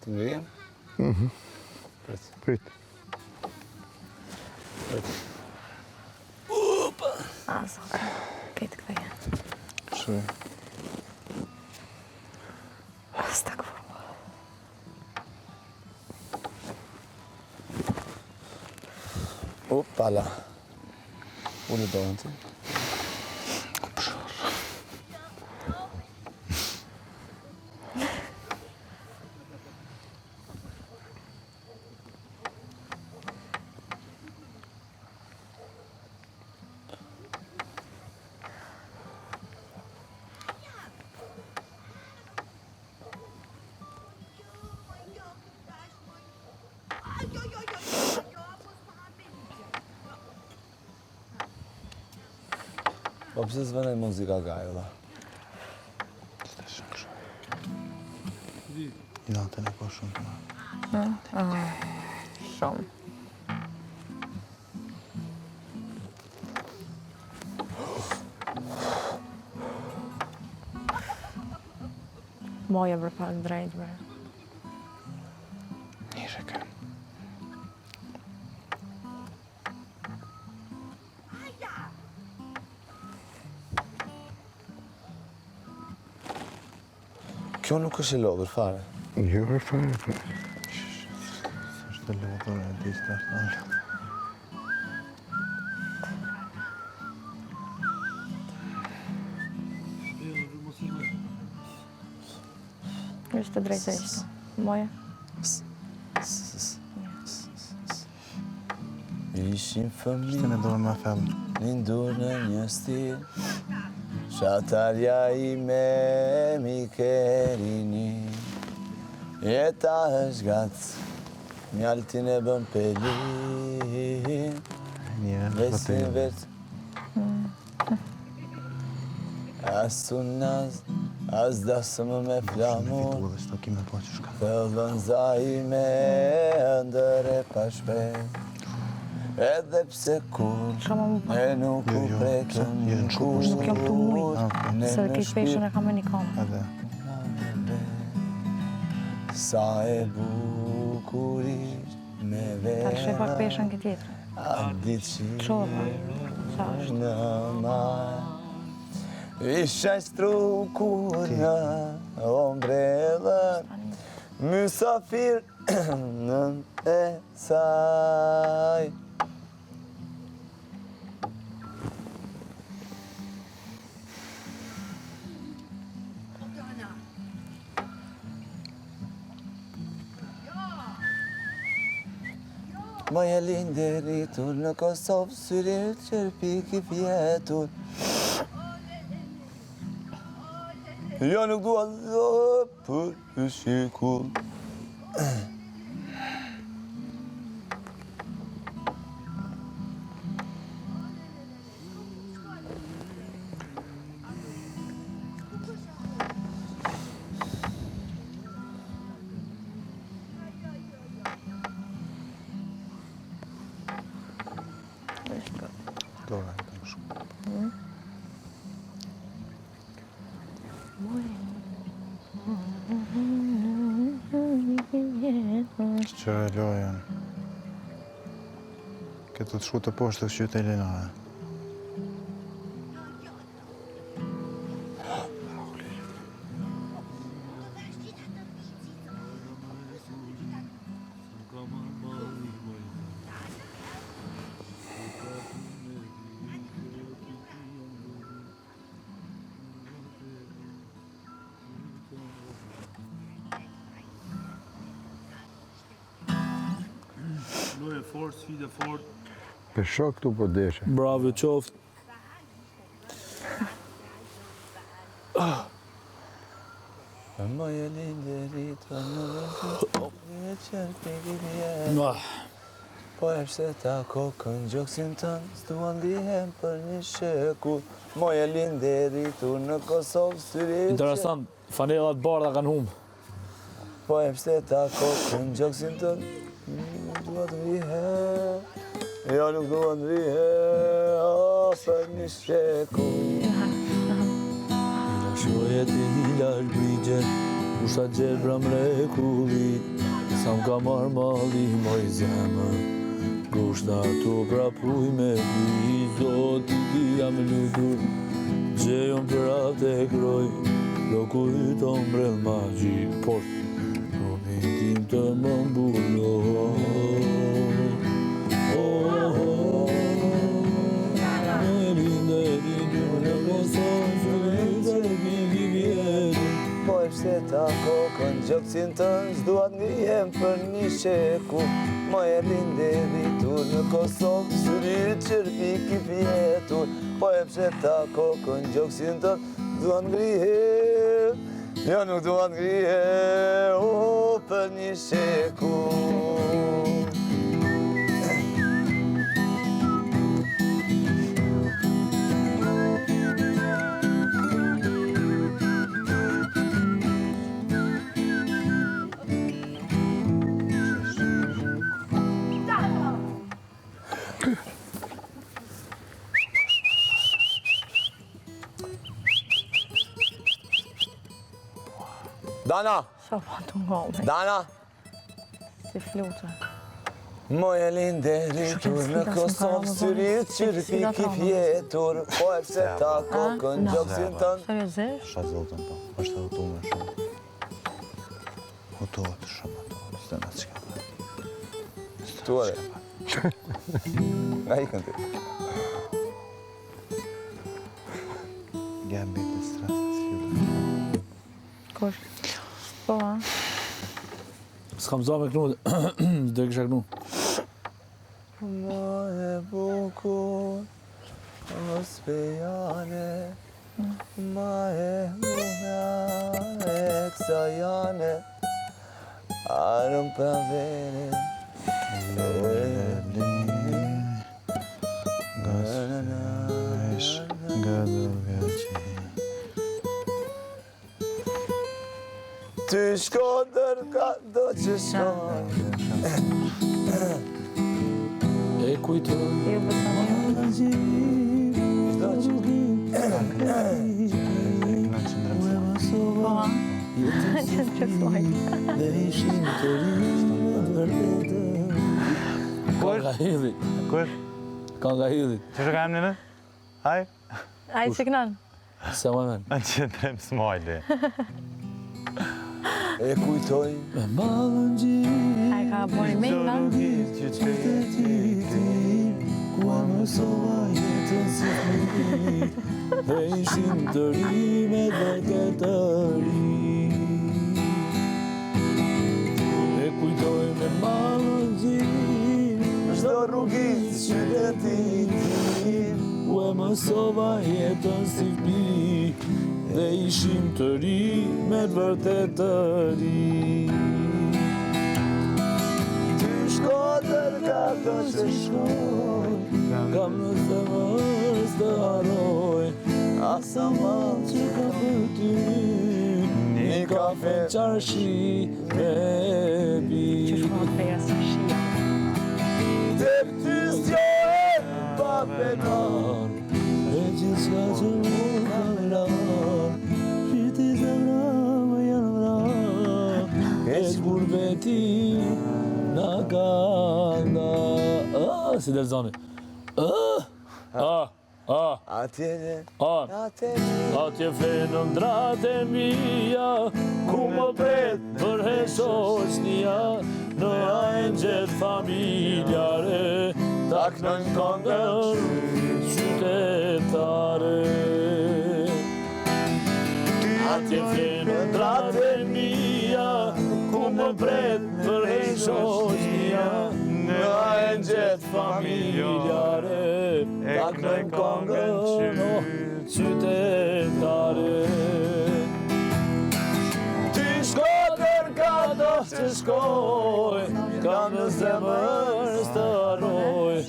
Të ngrihem? Mhm. Prit. Prit. Prit. Upa! A, zot. Këtë këtheje. Shë. Astagfirullah. Upala. Unë dorën ti. Po pse s'vënë muzika gaj, valla? Natën e ka shumë të madhe. Shumë. Moje bre pak drejt bre. Mirë e ke. Kjo nuk është e lodhur fare. Jo, e fare, fare. S'është e lodhur, e di se është e lodhur. Është të drejtë ishte. Moje. Ishim fëmi Shtë në dorë më thellë. Lindur në një stil Shatarja ime mi kerini Jeta është gatë Mjaltin e bën pelin Vesin vetë As unaz, as dasëm me flamur Thëllëza ime ëndërr e pashpreh Edhe pse kur ne nuk u jo, jo, prekëm kur Nuk jam tu mujt, se këtë peshën e kam me një kamë Sa e bukur me vera Ta lëshoj pak peshën këtë tjetrën. Çova, sa është? Në maj Isha i strukur në ombrellë Mysafir në e saj Moj e lindë e rritur në Kosovë, syri yt qerpik i fjetur. Jo nuk dua për të shiku. Dora, e të shumë. Qëre lojën. Këtë të shku të poshtë të qytë e linare. Lojë e fortë, sfidë e fortë. Pesho këtu po deshe. Bravo qoftë. Moj e lindë e rritur në vëzë, e qerpik i vjetë. Po e pshteta kokën n'gjoksin tënd, s'dua ngrihem për një shekull. Moj e lindë e rritur në Kosovë, syri yt Interesant, fanellat bardha kanë humbë. Po e pshteta kokën n'gjoksin tënd, dua të ngrihem. Jo nuk dua ndrihem, o për një shekull. I lash rojet i lash brigjet, fusha gjelbra mrekulli, sa m'ka marrë malli moj zemër, grushta tu vrapu me bi, Zotit i jam lutur, gjejëm prapë të kroj, loku yt ombrellë magjik, poshtë, trupin tim të më mbulon. Oh, oh, e lindë e lindur në Kosovë, syri qerpik i vjetur. Po e psheta kokën gjoksin tënd, s'dua të ngrihem për një shekull. Moj e lindë e rritur në Kosovë, syri qerpik i fjetur. Po e psheta kokën gjoksin tënd, s'dua të ngrihem, jo nuk dua të ngrihem, o për një shekull. Dana! Sa pa të ngollë. Dana! Si flutë. Moj e lindë e rritur në Kosovë, syri qerpik i fjetur, po e psheta kokën gjoksin tënd. Seriozisht? Sha zotën, po. është e hutume shumë. Hutohet shumë, hutohet. S'do në çka. Tuare. Nga ikën ti. Gabi të stres të Kush? Po, a? S'kam za me knu, do e kisha knu. Më e bukur, mos pejane, ma e huna e kësaj ane, arëm pranvere, e Nga do që Ty Shkodër ka do që shkon. E kujtoj Jo, bësa Çdo që Po, a? Që thuaj. Dhe ishim të ri me të vërtetë. Kanga Hillit, Kush? kanga Hillit. Që shë ka emnin e? Aj? Ai që kënan? Se më men. Në qëndrem Smajli. E kujtoj Me mallën gjithë Ai ka bërë me nga? Ku e mësova jetën si fëmijë Dhe ishim të ri me të vërtet të ri E kujtoj me mallën gjithë Çdo rrugicë qytetit tim Ku e mësova jetën si fëmijë Dhe ishim të ri me të vërtet të ri Ty Shkodër ka do që shkoj Kam në zemër s'të harroj Asa mall që ka për ty Një kafe qarshi me pi Që shko të feja së shia. Tek ty zgjohet pa penar E gjithçka që mu ka vrar Shpirti zemra më janë vra Keq gurbeti na ka nda Ah, si del zani Ah, ah, ah, Atje ne, ah atje Atje flenë ëndrat e mia Ku më pret përherë shoqnia Në ahengjet familjare Ta knojnë kongën qytetare Atje flenë ëndrat e mia Ku më pret përherë shoqnia Në ahengjet familjare Ta knojnë kongën oh, qytetare Ty Shkodër ka do që shkoj Kam në zemër s'të harroj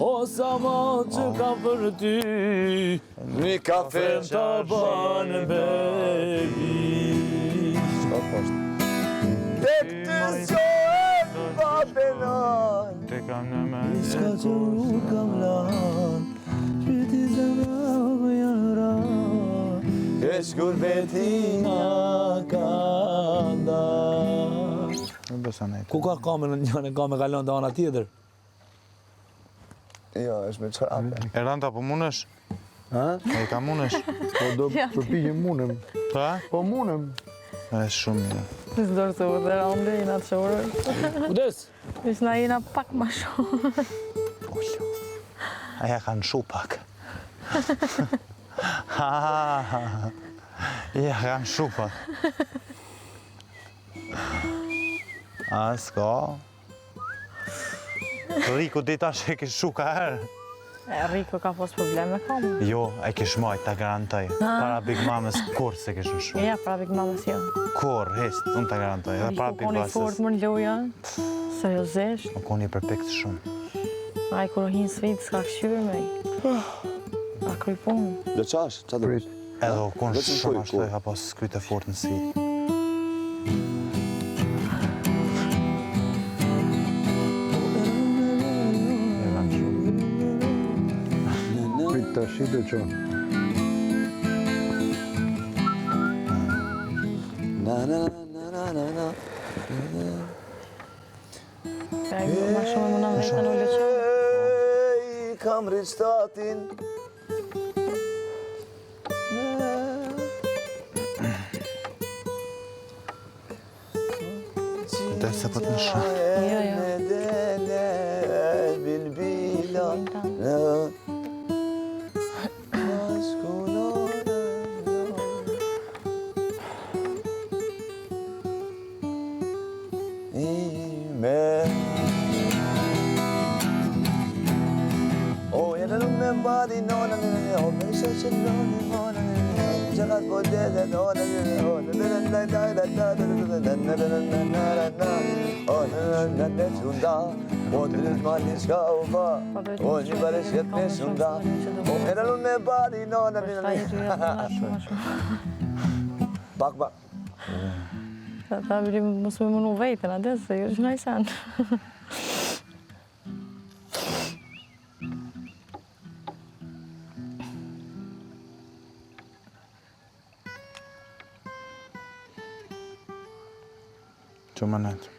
O sa mall që kam për ty Një kafe Fem të bën baby Shko poshtë Tek ty zgjohet pa penar. penon Te kam në me S'ka që u kam lanë Shpirti zemra më janë ra Keq kur betina ka nda Ku ka kamerën njënë kamerë kalon të ana tjetër? Jo, është me çorape. E rënda, po mundesh? Ha? E ka mundesh? Po do përpiqem munem. Pa? Po munem. E shumë mirë. S'dorë të u dhe rëndi, i na të shorër. Kujdes! Veç na jena pak ma shumë. Po, A ja kanë shu pak. Ha, ha, ha. Ja kanë shu pak. A, s'ka. Riku di tash e kish shu ka herë. E, Riku ka pas probleme ka më. Jo, e kish majt, ta garantoj. Para Big Mamës kurrë s'e kish shu. Ja, para Big Mamës jo. Kurrë, hiç, unë ta garantoj. Edhe para Riku Big koni Bossës. fort më në loja, seriozisht. U koni përpikt shumë. Ai kur u hinë sfidë, s'ka këshyrë me. A kry punë. Do qash, qa do bësh? Edhe u konë Vetëm shumë kuj, ashtu ku? e ka pas kryt e fort në sfidë. E kanë shumë. Prit të shi do qonë. Na na na na na na Ai ma shumë më në vetën u lëqë. Ej, kam rishtatin Dhe se po të në shumë. Jo, jo. Bilbila Oh, you don't remember the no, no, no, no, no, no, no, Pak, pak. Ta bili mos me mënu vetën, atë se jo që najsen. Që më netë.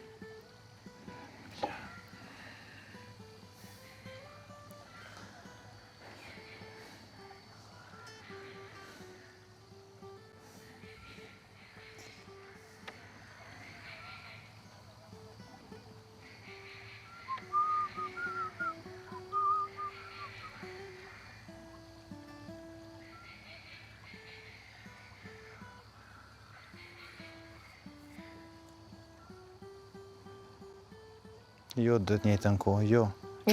Jo, dhe të njëjtën kohë, jo.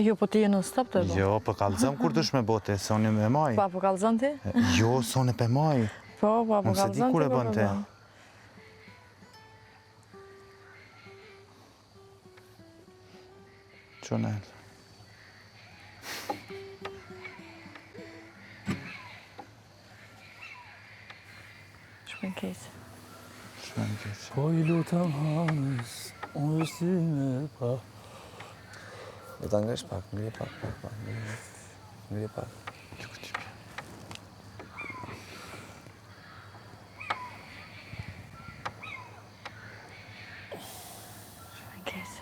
Jo, po ti je në stop të e bo. Jo, po kallëzëm kur dush me bote, se unë e maj. Pa, po kallëzon ti? Jo, se unë e maj. Po, po, po Unë se di kallëzon kur ti, e po, bën po, te. po. Qonel. Shpën keq. Shpën keq. Po i lutem hanës, unë vështi me pa. Do ta ngresh pak, ngre pak, pak, pak, ngre. Ngre pak. Shpën keq.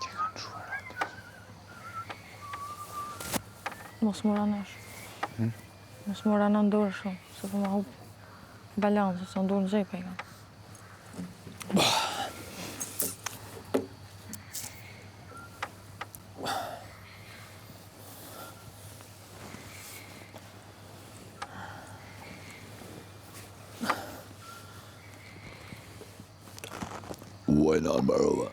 Që kanë shuar aty. Mos më ranash. Mos më ranan dorë shumë, se po ma hup balancën, se në dorë në xhep e kam. Ujna mbarova.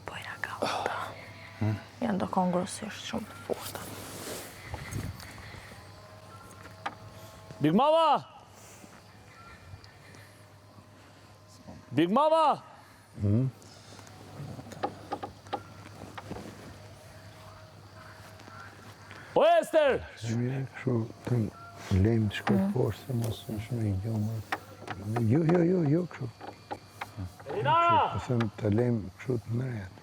Pojna ka ata. Janë do kongrosisht shumë të forta. Big Mama! Big Mama! Hmm? O Ester! Mirë, kështu të lejmë të shkojë poshtë, se mos në shumë i gjumë. Jo, jo, jo, jo, kështu. Rinara! Po them të lejmë kështu të nrehet.